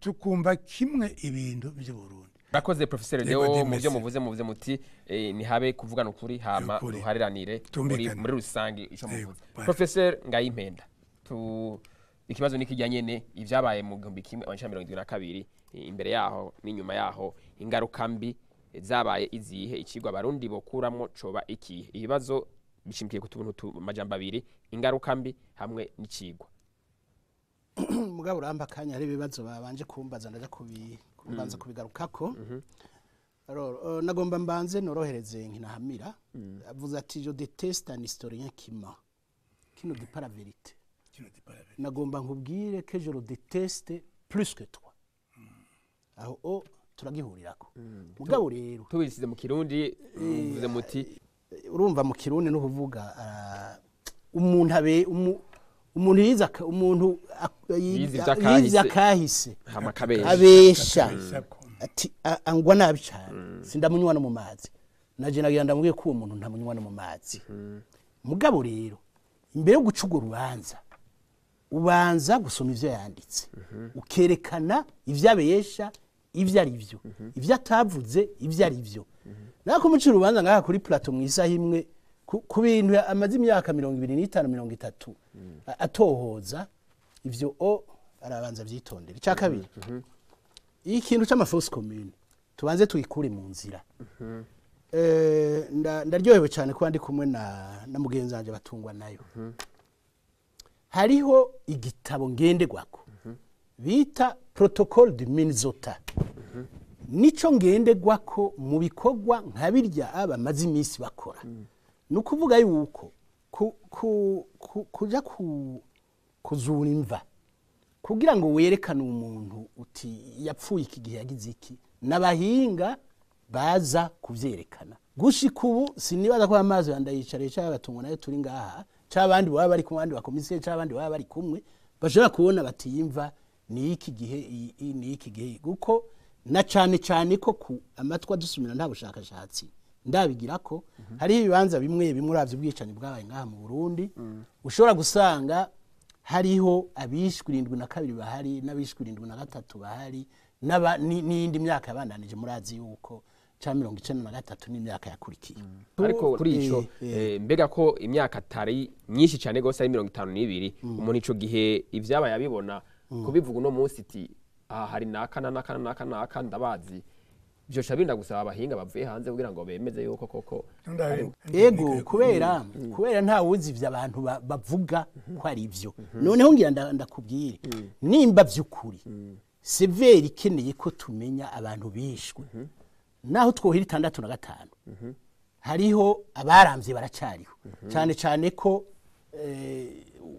tukumva kimwe ibintu by'Uburundi. Murakoze, Professeur Yego, Deo. Dieu Mu byo merci. muvuze muti nihabe kuvugana ukuri, hama Ukuri. duhariranire muri Tumvikane. muri rusange ico Yego, muvuze. voilà. Professeur Ngayimpenda, tu Ikibazo ni kijya nyene, ivyabaye mu 1972, imbere yaho n'inyuma yaho, ingaruka mbi zabaye izihe? Icigwa Abarundi bokuramwo coba ikihe? Ibibazo bishimikiye ku tuntu majambo abiri: ingaruka mbi hamwe n'icigwa. Mugabo urampa akanya, hari ibibazo babanje kumbaza, ndaja kubanza kubigarukako. Alors, nagomba mbanze norohereze Nkinahamira. Avuze ati: "Je déteste un historien qui ment, qui ne dit pas la vérité." Qui ne dit pas la vérité. Nagomba nkubwire que je le déteste plus que toi. Aho o turagihurirako. Mugabo rero Tubisize mu Kirundi, muvuze muti? Urumva, mu Kirundi no kuvuga umuntu abe umuntu yize umuntu Yize ivy'akahise. yize akahise hama kabesha. Abesha. Akabesha ko. Ati angwa nabi cyane, sindamunywa no mu mazi. Naje nagira ndamubwiye ko uwo muntu ntamunywa no mu mazi. Mugabo rero, imbere yo guca urwo rubanza, ubanza gusoma ivyo yanditse, ukerekana ivyo abesha ivyo ari byo, ivyo atavuze ivyo ari byo. Nako muca urubanza ngaha kuri plateau mu isaha imwe ku bintu amaze imyaka 25, 30 atohoza, ivyo o arabanza avyitondera. Icya kabiri, ikintu c'ama fosses communes tubanze tuyikure mu nzira. Ndaryohewe cyane kuba ndi kumwe na mugenzi wanje Batungwa nayo. Hariho igitabo ngenderwako bita Protocole du Minnesota, nico ngenderwako mu bikorwa nka birya bamaze iminsi bakora. Ni ukuvuga yuko kuja kuzura imva kugira ngo werekane umuntu uti yapfuye iki gihe, yagize iki, n'abahinga baza kuvyerekana. Gushika ubu sinibaza ko amazi yandayicariye cyangwa Batungwa nayo turi ngaha, cyangwa abandi baba bari kumwe, abandi bakomisiye cyangwa abandi baba bari kumwe, bashobora kubona bati yimva ni iki gihe, iyi ni iki gihe, kuko na cane cane ko ku amatwi adusumira, nta bushakashatsi ndabigira ko hariho ibibanza bimwe bimwe, uravye ubwicanyi bwabaye ngaha mu Burundi, ushobora gusanga hariho abishwe 72 bahari, n'abishwe 73 bahari, n'iyindi myaka yabandanije. Murazi yuko ca 93 n'imyaka yakurikiye. Ariko kuri ico, mbega ko imyaka atari myinshi cyane gose, ari 52, umuntu ico gihe ivyabaye abibona, kubivuga uno munsi iti aha hari naka na naka na naka naka ndabazi, vyoca binda gusaba abahinga bavuye hanze kugira ngo bemeze yuko koko? Ego, kubera nta wuzi ivyo abantu bavuga ko ari ivyo. Noneho ngira ndakubwire, nimba vy'ukuri CVR ikeneye ko tumenya abantu bishwe, naho twohira 65, hariho abaramvye baracariho, cyane cyane ko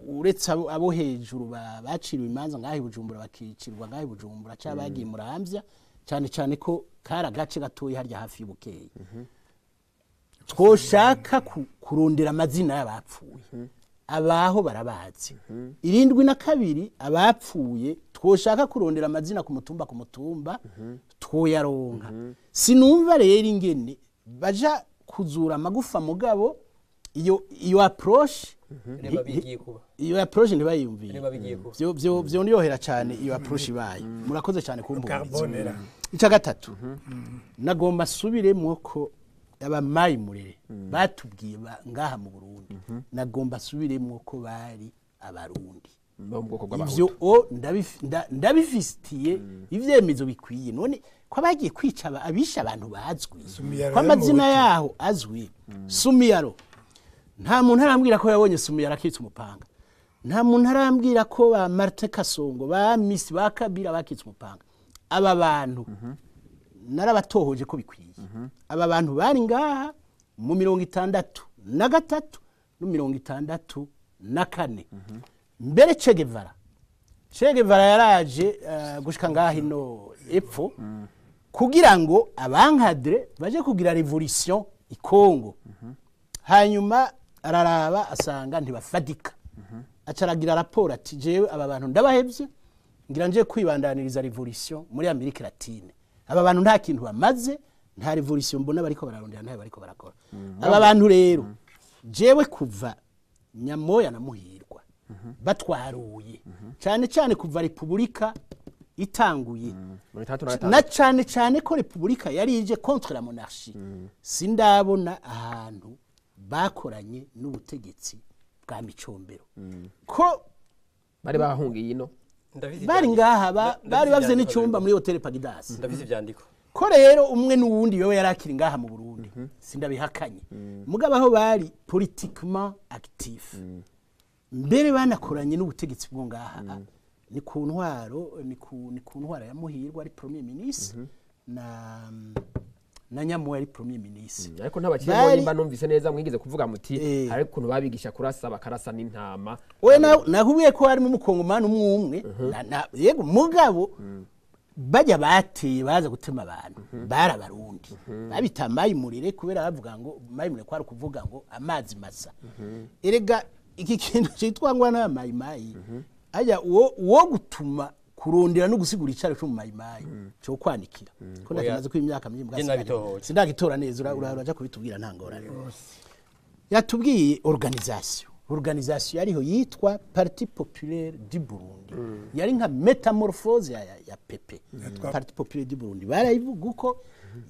uretse abo hejuru baciriwe imanza ngaho i Bujumbura, bakicirwa ngaho i Bujumbura cyangwa bagiye Muramvya, cyane cyane ko kari agace gatoya harya hafi y'Ubukeye, twoshaka kurondera amazina y'abapfuye, abaho barabazi. 72 abapfuye, twoshaka kurondera amazina ku mutumba ku mutumba, twoyaronka. Sinumva rero ingene baja kuzura amagufa, mugabo iyo approche Reba bigiye kuba. iyo approche ntibayiyumviye. Reba bigiye kuba. Vyo vyondyohera cyane iyo approche ibaye. Murakoze cyane kumbumviriza. Carbonera. Icya gatatu, nagomba asubiremo ko abamayi murere batubwiye ngaha mu Burundi, nagomba asubiremo ko bari Abarundi bo mu bwoko ivyo bw'Abahutu. O ndabifitiye ivyemezo bikwiye. None ko bagiye kwica abishe abantu bazwi, Sumiyaro ko amazina y'Umuhutu. yaho azwi, Sumiyaro, nta muntu arambwira ko yabonye Sumiyaro akitse umupanga. Nta muntu arambwira ko ba Martin Kasongo, ba Misi, ba Kabira bakitse umupanga. Aba bantu narabatohoje ko bikwiye. Aba bantu bari ngaha mu 63 no 64. Mbere Che Guevara, Che Guevara yaraje gushika ngaha ino epfo kugira ngo abankadre baje kugira révolution i Congo. Hanyuma araraba asanga ntibafadika, aca aragira raporo ati: "Jewe aba bantu ndabahevye, ngira nje kwibandaniriza révolution muri Amerika Latine. Aba bantu nta kintu bamaze, nta révolution mbona bariko bararondera, ntayo bariko barakora." Aba bantu rero, jewe kuva Nyamoya na Muhirwa batwaruye, cyane cyane kuva repubulika itanguye, 65. Na cyane cyane ko repubulika yari ije contre la monarchie, sindabona ahantu bakoranye n'ubutegetsi bwa Micombero ko. Bari bahungiye ino. Ndafise Bari ivyandiko. ngaha Ndafise bari bafise ivyandiko n'icumba muri Hotel Pagidas. Ndafise ivyandiko. Ko rero umwe n'uwundi yowe yari akiri ngaha mu Burundi, sindabihakanye, mugabo aho bari politiquement actif, mbere banakoranye n'ubutegetsi bwo ngaha, ni ku ntwaro ni ku ntwaro ya Muhirwa ari premier ministre na Nyamuwe ari premier ministre. Ariko ntabakiri nimba numvise neza, mwigeze kuvuga muti hari ukuntu babigisha kurasa, bakarasa n'intama. We nakubwiye ko harimo umukongomani umwe umwe yego, mugabo bajya bateye baza gutema abantu bari Abarundi, babita mayimurire kubera bavuga ngo mayimurire kwari ukuvuga ngo amazi masa. Erega iki kintu cyitwa ngo n'amayimayi ajya uwo gutuma kurondera no gusigura icaro cyo mu mayimayi cyo kwanikira ko Oya. ndakimaze ko imyaka myinshi. Je nabitohoje. Sindagitora neza, uraja kubitubwira, nta ngorane. Yatubwiye organisation yariho yitwa Parti Populaire du Burundi, yari nka métamorphose ya PP. Parti Populaire du Burundi barayivuga uko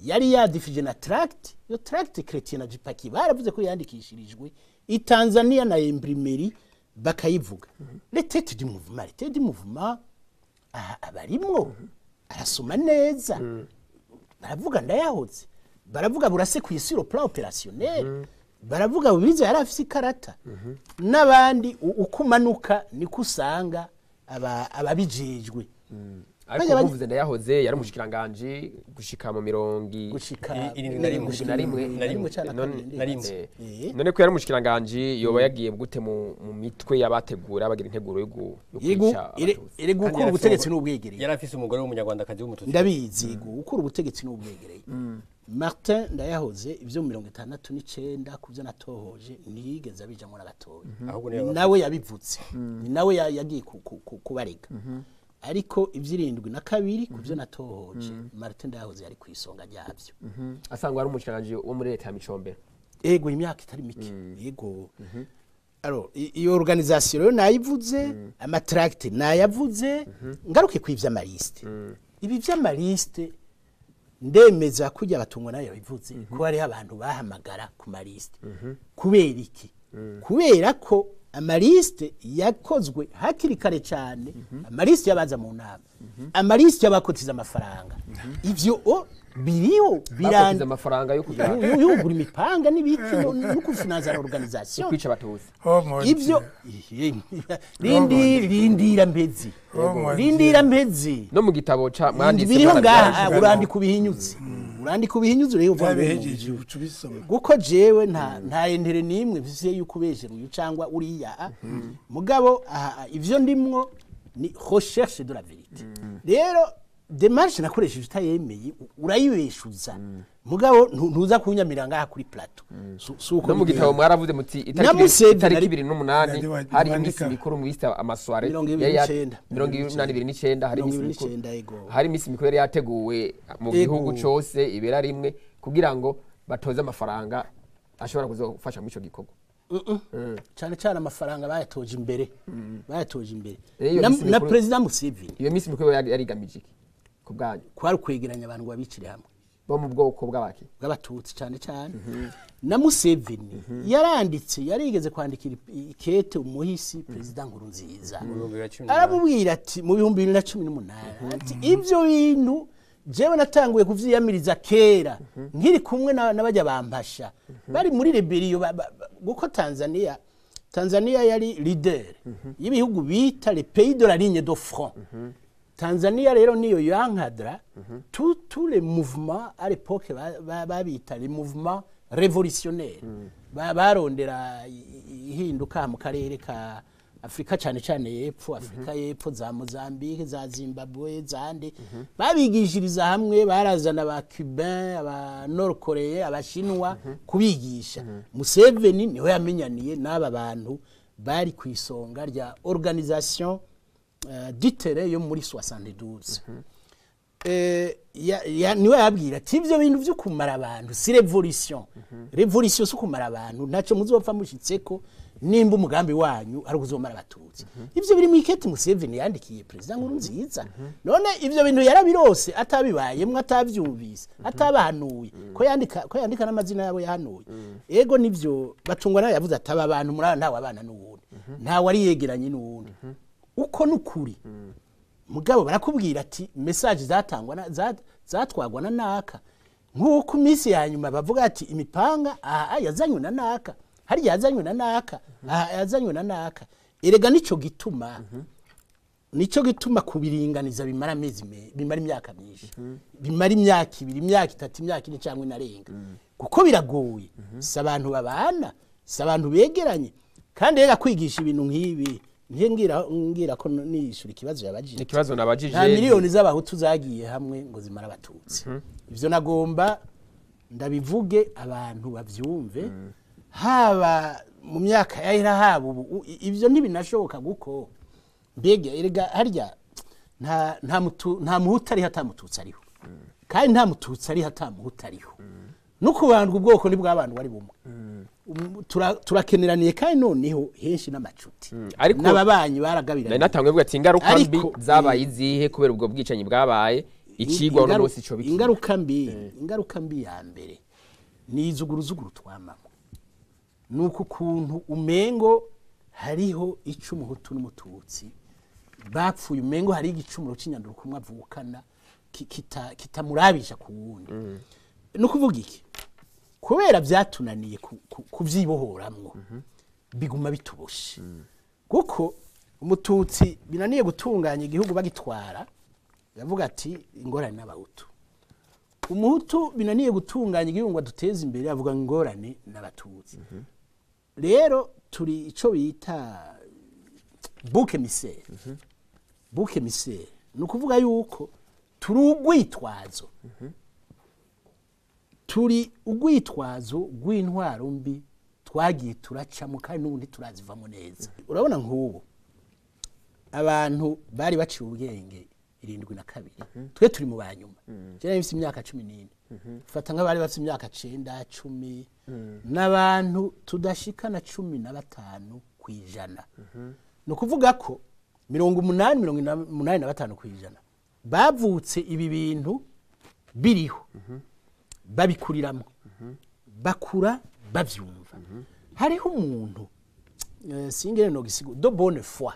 yari yadifije na tract. Iyo tract Chrétien na Jipaki baravuze ko yandikishirijwe i Tanzania na imprimerie, bakayivuga les têtes du mouvement, les têtes du mouvement. Aha abarimwo arasoma neza, baravuga Ndayahoze, baravuga Burase ku isi, le plan opérationnel, baravuga Bubiza yari afise ikarata n'abandi. Uko umanuka niko usanga ababijejwe. Ariko muvuze Ndayahoze, yari umushikiranganji gushika mu mirongo Gushika 71. Gushika Na rimwe. na rimwe cana kabiri. Na rimwe. None ko yari umushikiranganji, yoba yagiye gute mu mitwe y'abategura, bagira integuro yo Yego. kwica Abatutsi? Erega Kandi ukura yari ubutegetsi afise n'ubwegereye. Yari afise umugore w'umunyarwandakazi w'Umututsi. Ndabizi. Yego, ukura ubutegetsi n'ubwegereye. Martin Ndayahoze ibyo 69, ku byo natohoje, ntiyigeze abijamwo na gatoya. Ahubwo niwe Ni nawe yabivutse, ni nawe yagiye kubarega. Ariko iby' 72, ku byo natohoje, Martin Ndayahoze yari ku isonga ryabyo. Asangwa ari umushikiranganji wo muri leta ya Micombero. Ego, imyaka itari mike, yego. Alors, iyo organisation rero nayivuze, amatracts nayavuze. Ngaruke ku ivy'amaliste. Ibi vy'amaliste, ndemeza kujya abatungwa nayo yabivuze ko hariho abantu bahamagara ku maliste. Kubera iki? Kubera ko amaliste yakozwe hakiri kare cyane, amaliste y'abaza mu nama, amaliste y'abakotiza amafaranga, ivyo biriho. Bakotiza amafaranga yo kugira Yugura imipanga n'ibiki no kufinanza la organisation. Kwica Abatutsi. Oh, mon Ivyo Dieu. rindira mpezi. Oh, mon Rindira mpezi. No mu gitabo ca mwanditse Biriho ngaha. Mwarabyanditse. Urandika ubihinyuze, urandika ubihinyuze, urebe uvuga ngo Byabihejeje, uca ubisoma. Kuko jewe nta intérêt nimwe mfise yuko ubejera uyu cangwa uriya. Mugabo aha ivyo ndimwo ni recherche de la vérité. Rero démarche nakoresheje utayemeye urayibeshuza, mugabo ntuza kunyamira ngaha kuri plateau. Si uko No mu bigenda. gitabo mwaravuze muti Na itariki Museveni itariki 28 hari iminsi Wandika. mikuru mwise amasoirées. 29. 29, hari iminsi mikuru. 29, yego. Hari iminsi mikuru yari yateguwe mu gihugu cose ibera rimwe kugira ngo batoze amafaranga ashobora kuzofasha muri ico gikorwa. Cyane cyane amafaranga bayatoje imbere, bayatoje imbere. Iyo Na, misi na mikuru- President Museveni. Iyo minsi mikuru yari igamije iki ku bwanyu? Kwari ukwegeranya abantu ngo babicire hamwe. Bo mu bwoko bw'abaki? Bw'Abatutsi cyane cyane. Na Museveni yaranditse, yarigeze kwandikira ikete umuhisi Perezida Nkurunziza. Mu 2018. Aramubwira ati mu 2018, ati ibyo bintu jewe natanguye kuvyiyamiriza kera nkiri kumwe n'abajya bampasha bari muri rébellion, kuko Tanzania yari leader y'ibihugu bita les pays de la ligne de front. Tanzania rero niyo yankadra tous les mouvements à l'époque babita les mouvements révolutionnaires. Barondera ihinduka mu karere ka Afrika, cyane cyane y'epfo, Afrika y'epfo, za Mozambique, za Zimbabwe, zande. Babigishiriza hamwe, barazana aba Cubain, aba Nord Korea, abashinwa kubigisha. Museveni niwe yamenyaniye n'aba bantu bari ku isonga rya organisation du terrain yo muri 72. Niwe yabwira ati ibyo bintu byo kumara abantu si révolution, révolution si kumara abantu, ntacyo muzopfa mushitseko nimba umugambi wanyu ari ukuzomara Abatutsi. Ibyo biri mu ikete Museveni yandikiye Perezida Nkurunziza. None ibyo bintu yarabirose atabibayemwo, atabyumvise, atabahanuye, ko yandika n'amazina yabo yahanuye? Ego, nivyo batungwa nayo yavuze ati aba bantu muri aba ntawe abana n'uwundi, ntawe ari yegeranye n'uwundi. Uko nukuri. Mugabo barakubwira ati message zatangwa na zatwagwa na naka. Nkuko iminsi ya nyuma bavuga ati imipanga aha yazanywe na naka, hari yazanywe na naka, aha yazanywe na naka. Erega nico gituma nico gituma kubiringaniza bimara amezi bimara imyaka myinshi, bimara imyaka ibiri, imyaka itatu, imyaka ine cyangwa inarenga, kuko biragoye. Si abantu babana, si abantu begeranye. Kandi rega kwigisha ibintu nk'ibi ngiye ngira ko nishura ikibazo yabajije. Ikibazo nabajije, nta miliyoni z'abahutu zagiye hamwe ngo zimara abatutsi. Ivyo nagomba ndabivuge abantu bavyumve, haba mu myaka yahera haba ubu, ivyo ntibinashoboka. Kuko mbega erega harya nta muhutu ariho atamututsi ariho, kandi nta mututsi ariho atamuhutu ariho. No kubandwa ubwoko ntibwabandwa ari bumwe. Turakeneraniye kandi noneho henshi n'amacuti Ariko n'ababanyi baragabiranye. Nari natanguye mvuga ati ingaruka mbi zabaye izihe kubera ubwo bwicanyi bwabaye, icigwa uno munsi ico biki? Ingaruka mbi ya mbere ni izuguruzuguru twamamo, ni uku kuntu umengo hariho ico umuhutu n'umututsi bapfuye, umengo hari igicumuro c'inyanduruko umwe avukana kitamurabisha ku wundi. Ni ukuvuga iki? Kubera byatunaniye kuvyibohoramwo, biguma bituboshe, kuko umututsi binaniye gutunganya igihugu bagitwara yavuga ati ingorane n'abahutu, umuhutu binaniye gutunganya igihugu ngo aduteze imbere avuga ingorane n'abatutsi. Rero turi ico bita bouc émissaire. Bouc émissaire ni ukuvuga yuko turi urwitwazo, turi urwitwazo rw'intwaro mbi twagiye turacamo, kandi n'ubundi turazivamo neza. Urabona nk'ubu abantu bari baciye ubwenge 72, twe turi mu banyuma. Je nari mfise imyaka 14, fata nk'abari bafise imyaka 9, 10, n'abantu tudashika na 15%. Ni ukuvuga ko 80, 85% bavutse ibi bintu biriho, babikuriramo, bakura bavyumva. Hariho umuntu singene no gisigo de bonne foi,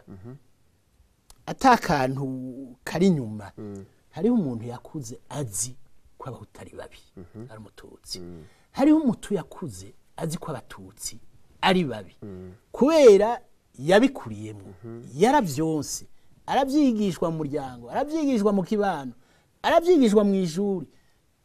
atakantu kari inyuma. Hariho umuntu yakuze azi ko abahutu ari babi, ari umututsi. Hariho umutu yakuze azi ko abatutsi ari babi, kubera yabikuriyemo, yaravyonse, aravyigishwa mu muryango, aravyigishwa mu kibano, aravyigishwa mu ishuri,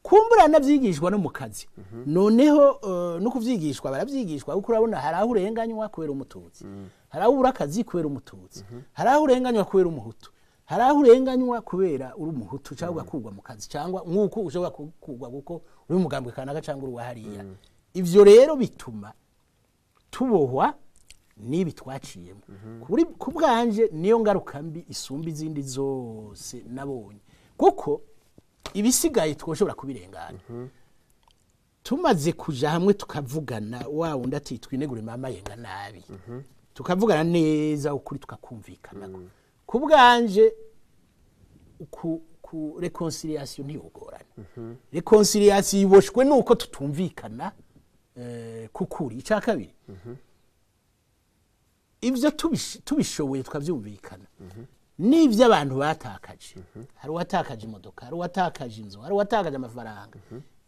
kumbura anavyigishwa no mu kazi. Noneho no kuvyigishwa baravyigishwa, kuko urabona hari aho urenganywa kubera umututsi, hari aho ubura akazi kubera umututsi, hari aho urenganywa kubera umuhutu, hari aho urenganywa kubera uri umuhutu cyangwa ugakurwa mu kazi, cyangwa nk'uko ushobora gukurwa kuko uri umugambwe kanaka cyangwa uri uwa hariya. Ivyo rero bituma tubohwa n'ibi twaciyemo. Ku bwanje niyo ngaruka mbi isumba izindi zose nabonye, kuko ibisigaye twoshobora kubirengana tumaze kuja hamwe tukavugana. Wa wundi ati twinegure mama yenga nabi, tukavugana neza ukuri tukakumvikana. Ku bwanje ku réconciliation ntiyogorana. Réconciliation iboshwe nuko tutumvikana kukuri. Icya kabiri, ibyo tubishoboye tukabyumvikana, n'ibyo abantu batakaje, hari uwatakaje imodoka, hari uwatakaje inzu, hari uwatakaje amafaranga,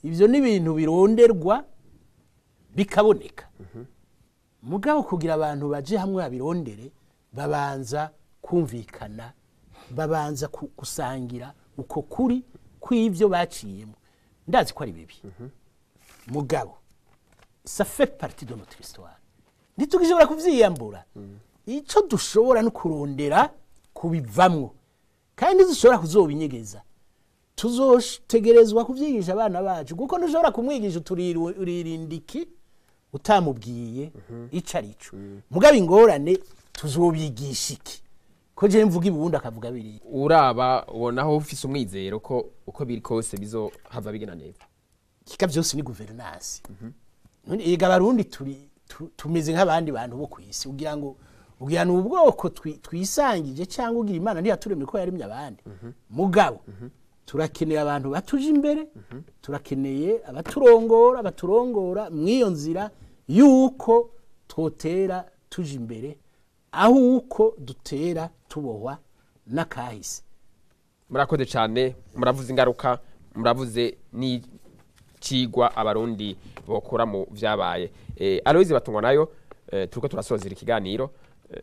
ibyo ni ibintu bironderwa bikaboneka. Mugabo kugira abantu baje hamwe babirondere, babanza kumvikana, babanza gusangira uko kuri kw'ibyo baciyemo. Ndazi ko ari bibi, mugabo ça fait partie de notre histoire, ntitugishobora kuvyiyambura. Ico dushobora no kurondera kubivamwo, kandi ntidushobora kuzobinyegeza, tuzotegerezwa kuvyigisha abana bacu, kuko ntushobora kumwigisha uturirinda iki utamubwiye ico arico. Mugabo ingorane, tuzobigisha iki ko je mvuga ibundi akavuga biriya? Uraba ubonaho ufise umwizero ko uko biri kose bizohava bigenda neza? Kika byose ni gouvernance. None ega abarundi turi tumeze nk'abandi bantu bo kwisi, ugira ngo ugira ni ubwoko twisangije, cyangwa ugira Imana ntiyaturemye ko yaremye abandi? Mugabo turakeneye abantu batuje imbere, turakeneye abaturongora, baturongora mw'iyo nzira yuko twotera tuje imbere, aho uko dutera Tubohwa n'akahise. Murakoze cyane, muravuze ingaruka, muravuze n'icigwa abarundi bokora mu vyabaye. Aloyizi Batungwa nayo, turiko turasozera ikiganiro.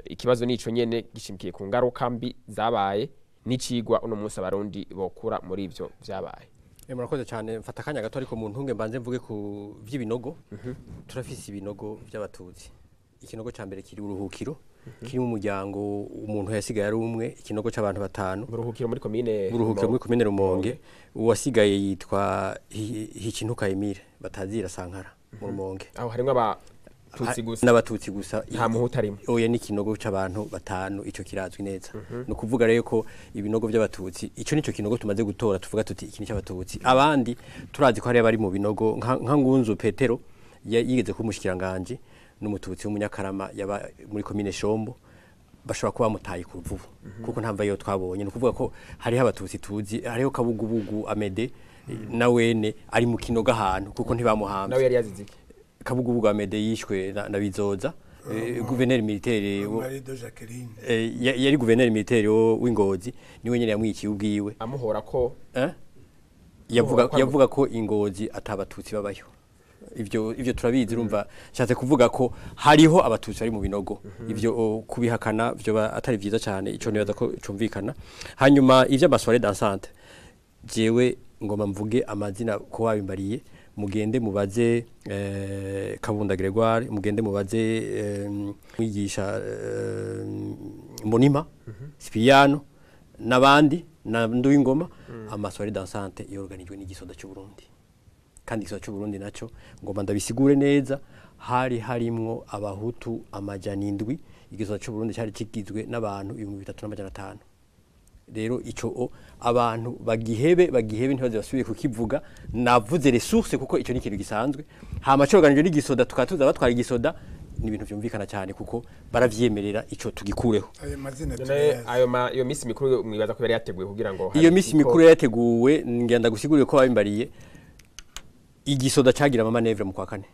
Ikibazo nico nyene gishimikiye ku ngaruka mbi zabaye n'icigwa uno munsi abarundi bokura muri ivyo vyabaye. Murakoze cyane, mfata akanya gato ariko mu ntunge mbanze mvuge ku vy'ibinogo. Turafise ibinogo by'abatutsi. Ikinogo ca mbere kiri uruhukiro, kiri mu muryango umuntu yasigaye ari umwe, ikinogo c'abantu batanu. Uruhukiro muri komine Uruhukiro muri komine Rumonge, uwasigaye yitwa Hikintuka Emile batazira Sankara mu Rumonge. Aho harimwo abatutsi gusa. N'abatutsi gusa. Nta muhutu arimo. Oya, ni ikinogo c'abantu batanu, ico kirazwi neza. Ni ukuvuga rero ko ibinogo by'abatutsi, ico nico kinogo tumaze gutora tuvuga tuti iki ni cy'abatutsi. Abandi turazi ko hari abari mu binogo nka Ngunzu Petero yigeze kuba umushikiranganje, n'umututsi w'umunyakarama yaba muri komine Shombo, bashobora kuba bamutaye ku Ruvubu kuko nta mva yo twabonye. Ni ukuvuga ko hariho abatutsi tuzi, hariho Kabugubugu Amede na wene ari mu kinogo ahantu kuko ntibamuhamvye. Nawe yari yazize iki? Kabugubugu Amede yishwe na Bizoza, gouverneur militaire Marie de Jacqueline. Yari gouverneur militaire w'Ingozi, niwe nyene yamwikiye ubwiwe. Amuhora ko Yavuga ko Ingozi atabatutsi babayo. Ivyo turabizi. Urumva nshatse kuvuga ko hariho abatutsi bari mu binogo. Ivyo kubihakana vyo atari vyiza cyane, ico nibaza ko cumvikana. Hanyuma ivyo ama soirées dansantes, jewe ngoma mvuge amazina ko babimbariye, mugende mubaze Kabunda Gregoire, mugende mubaze mwigisha Mbonima Spiano n'abandi na Nduwingoma. Ama soirées dansantes yorganijwe n'igisoda cy'u Burundi, kandi igisoda cy'u Burundi naco ngoma ndabisigure neza, hari harimwo abahutu 700. Igisoda cy'u Burundi cyari kigizwe n'abantu 3500. Rero ico abantu bagihebe ntibaze basubiye kukivuga. Navuze ressources kuko ico ni ikintu gisanzwe. Hama coganijwe n'igisoda, tukatuza batwara igisoda, ni ibintu vyumvikana cyane kuko baravyemerera, ico tugikureho. Ayo mazina None turayazi. Ayo iyo misi mikuru mwibaza ko yari yateguwe kugira ngo Iyo misi mikuru yateguwe, ngenda gusigurira ko babimbariye, igisoda cagira ama manœuvres mu kwa kane.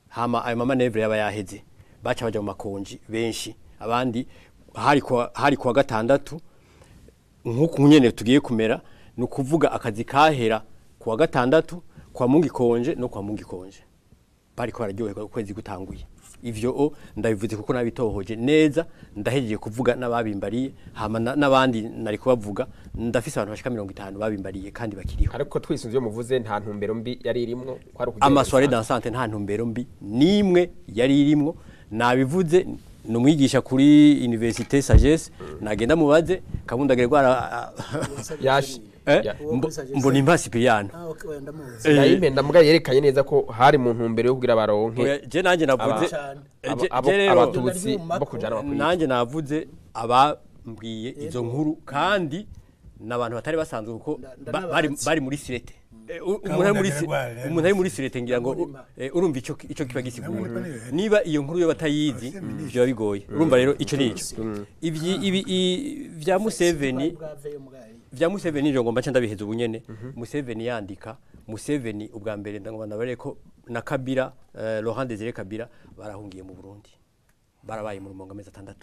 Hama ayo manœuvres yaba yaheze, baca baja mu makonji benshi, abandi hari kwa gatandatu nk'uku nyene tugiye kumera. Ni ukuvuga akazi kahera kuwa gatandatu, kwa mungi konje no kwa mungi konje bariko bararyoherwa ukwezi gutanguye. Ivyo ndabivuze kuko nabitohoje neza, ndahejeje kuvuga n'ababimbariye. Hama n'abandi nari kubavuga, ndafise abantu bashika 50 babimbariye kandi bakiriho. Ariko twisunze iyo muvuze, nta ntumbero mbi yari irimwo, kwari ukugerageza. Ama soirées dansantes nta ntumbero mbi nimwe yari irimwo, nabivuze. Ni umwigisha kuri Université Sagesse, nagenda mubaze Kabunda Gregoire. Yash Uwo kuri Sagesse. Mbonimpa Cypriano. Ah, okay, oya, ndamuzi. Yayimpenda muga yerekanye neza ko hari mu ntumbero yo kugira baronke Oya, je nanje navuze Cane. Je rero abatutsi bo kujana bakwiye. Nanjye navuze abambwiye izo nkuru, kandi n'abantu batari basanzwe kuko Ndanabazi. bari muri sûreté. Umuntu ari muri Kabunda Gregoire, umuntu ari muri sûreté, ngira ngo Ndamurima. Urumva ico kiba gisigura. Ndamurima. Niba iyo nkuru yo batayizi, biba bigoye. Urumva rero ico nico ivyi ibi vya Museveni. Bwaveyo mugari. Vya Museveni nivyo ngomba nca ndabiheza ubunyene. Museveni yandika, Museveni ubwa mbere ndangomba ndabare ko na Kabila, Laurent Désiré Kabila, barahungiye mu Burundi, barabaye mu Rumonge amezi 6,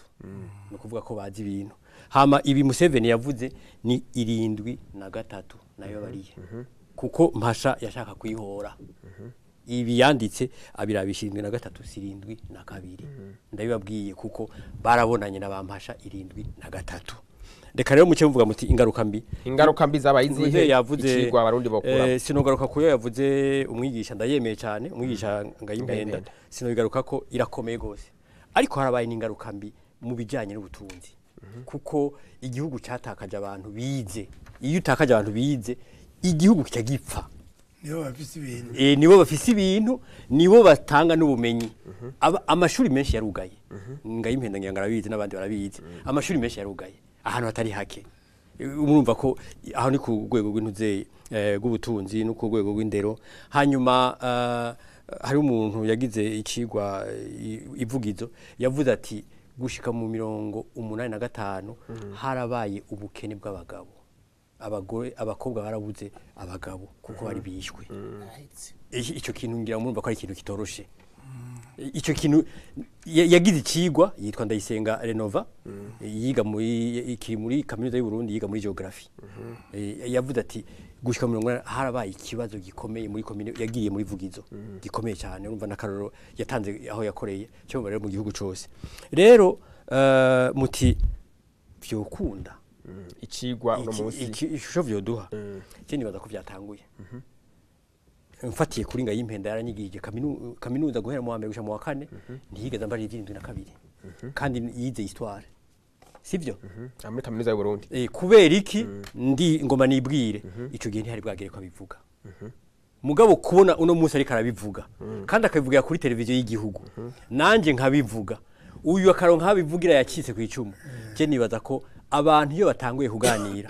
ni ukuvuga ko bazi ibintu. Hama ibi Museveni yavuze ni 73 nayo bariye kuko Mpasha yashaka kwihora. Ibi yanditse abirabisha 73, si 72. Ndabibabwiye kuko barabonanye na ba Mpasha 73. Reka rero muce muvuga muti ingaruka mbi. Ingaruka mbi zabaye izihe? Ntuze yavuze Icigwa abarundi bokura. Sinogaruka kuyo yavuze umwigisha, ndayemeye cyane umwigisha Ngayimpenda. Ngayimpenda. Sinogaruka ko irakomeye gose, ariko harabaye n'ingaruka mbi mu bijyanye n'ubutunzi kuko igihugu cyatakaje abantu bize. Iyo utakaje abantu bize, igihugu kica gipfa. Nibo bafise ibintu. Nibo bafise ibintu, nibo batanga n'ubumenyi. Amashuri menshi yarugaye. Ngayimpenda ngira ngo arabizi n'abandi barabizi, amashuri menshi yarugaye ahantu hatari hake. Urumva ko aho ni ku rwego rw'intuze rw'ubutunzi no ku rwego rw'indero. Hanyuma hari umuntu yagize icigwa ivugizo, yavuze ati gushika mu 85 harabaye ubukene bw'abagabo, abagore, abakobwa barabuze abagabo kuko bari bishwe. Arahetse. Ico kintu ngira murumva ko ari ikintu kitoroshe. Icyo kintu yagize ikigwa yitwa Ndayisenga Renova, yiga muri ikiri muri kaminuza y'u Burundi, yiga muri geography. Yavuze ati gushika 80 harabaye ikibazo gikomeye muri komine yagiye muri Vugizo, gikomeye cyane. Urumva n'akaroro yatanze aho yakoreye cyo rero mu gihugu cose. Rero muti vyokunda icigwa uno munsi ishusho vyoduha, je nibaza ko vyatanguye. Mfatiye kuri Ngayimpenda, yaranyigije kaminuza guhera mu wa mbere gushika mu wa kane, ntiyigeze ambarira ivy'72, kandi yize histoire, sivyo? Aha muri kaminuza y'u Burundi. Kubera iki ndi ngoma nibwire ico gihe ntihari bwagere ko abivuga, mugabo kubona uno munsi ariko arabivuga kandi akabivugira kuri televiziyo y'igihugu, nanje nkabivuga, uyu akaronka abivugira yacitse ku icumu, je nibaza ko abantu iyo batanguye kuganira,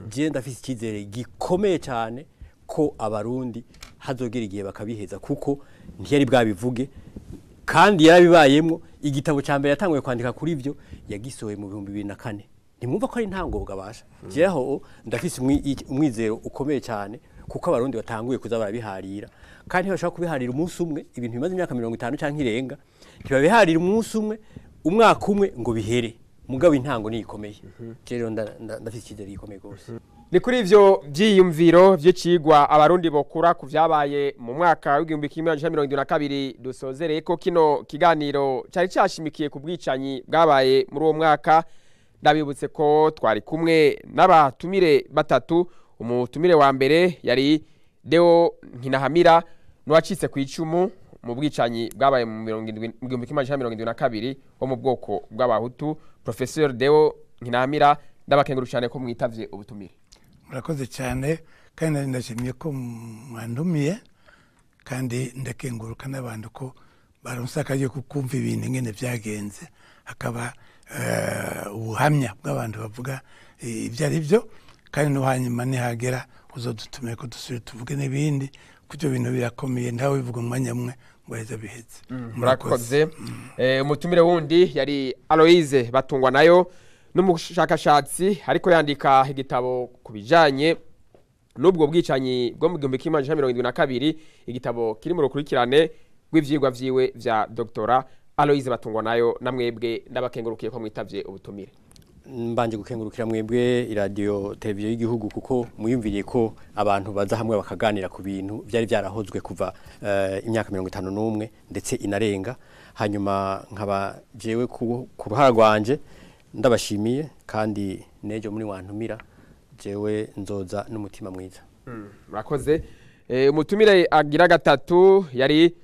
je ndafise icyizere gikomeye cyane ko Abarundi hazogera igihe bakabiheza, kuko ntiyari bwabivuge kandi yarabibayemwo. Igitabo cya mbere yatanguye kwandika kuri byo yagisohoye mu 2004. Ntimwumva ko ari intangobwa basha? Jeho ndafise umwizero ukomeye cyane, kuko Abarundi batanguye kuza barabiharira, kandi ntibashobora kubiharira umunsi umwe. Ibintu bimaze imyaka 50 canke irenga ntibabiharira umunsi umwe, umwaka umwe ngo bihere, mugabo intango niyo ikomeye. Je rero ndafise icyizere gikomeye rwose. Ni kuri ivyo vyiyumviro vy'icigwa Abarundi bokura ku vyabaye mu mwaka w'1972 dusozereye ko kino kiganiro cari cashimikiye ku bwicanyi bwabaye muri uwo mwaka. Ndabibutse ko twari kumwe n'abatumire batatu. Umutumire wa mbere yari Deo Nkinahamira, n'uwacitse ku icumu mu bwicanyi bwabaye mu 1972 wo mu bwoko bw'Abahutu. Professeur Deo Nkinahamira, ndabakenguru cyane ko mwitavye ubutumire. Murakoze cyane, kandi nari ndashimye ko mwandumiye, kandi ndakenguruka n'abantu ko baronse akaryo ko kumva ibintu ingene vyagenze, hakaba ubuhamya bw'abantu bavuga ibyo ari byo. Kandi no hanyuma nihagera uzodutumire ko dusubire tuvuge n'ibindi, kuko ibyo bintu birakomeye, ntawe bivuga umwanya umwe ngo aheze abiheze. Murakoze. Umutumire wundi yari Aloise Batungwa nayo, n'umushakashatsi ariko yandika igitabo ku bijanye n'ubwo bwicanyi bwo mu 1972, igitabo kiri mu rukurikirane rw'ivyigwa vyiwe vya doctorat. Aloise Batungwa nayo, namwebwe ndabakengurukiye ko mwitavye ubutumire. Mbanje gukengurukira mwebwe iradiyo televiziyo y'igihugu, kuko mwiyumviriye ko abantu baza hamwe bakaganira ku bintu byari byarahozwe kuva imyaka 51 ndetse inarenga. Hanyuma nkaba jewe ku ruhara rwanje ndabashimiye, kandi nejo muri wantumira jewe nzoza n'umutima mwiza. Murakoze. Umutumire agira gatatu yari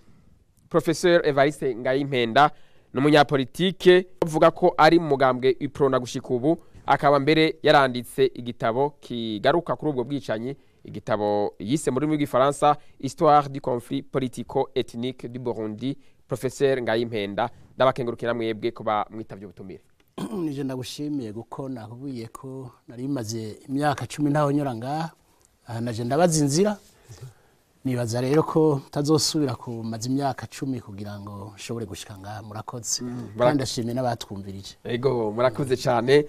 Professeur Evariste Ngayimpenda, n'umunyapolitike avuga ko ari mu mugambwe Uprona gushika ubu, akaba mbere yaranditse igitabo kigaruka kuri ubwo bwicanyi, igitabo yise mu rurimi rw'Igifaransa Histoire du conflit politico-ethnique du Burundi. Professeur Ngayimpenda, ndabakengurukira mwebwe kuba mwitavye ubutumire. Nije ndagushimiye, kuko nakubwiye ko nari maze imyaka 10 ntaho nyora ngaha aha, naje ndabaza inzira. Nibaza rero ko tazosubira kumaza imyaka 10 kugira ngo nshobore gushika ngaha. Murakoze, kandi ndashimiye n'abatwumvirije. Ego, murakoze cyane.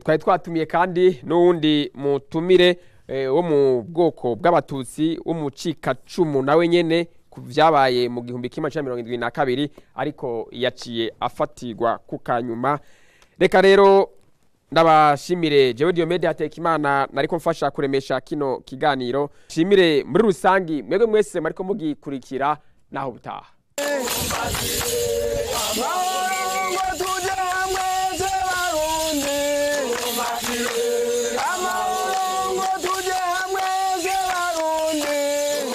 Twari twatumiye kandi n'uwundi mutumire wo mu bwoko bw'Abatutsi w'umucikacumu, nawe nyene ku vyabaye mu 1972, ariko yaciye afatirwa ku kanyuma. Reka rero ndabashimire. Jewe Diomede Hatekimana nariko mfasha kuremesha kino kiganiro, shimire muri rusangi mwebwe mwese mwariko mugikurikira. Naho butaha.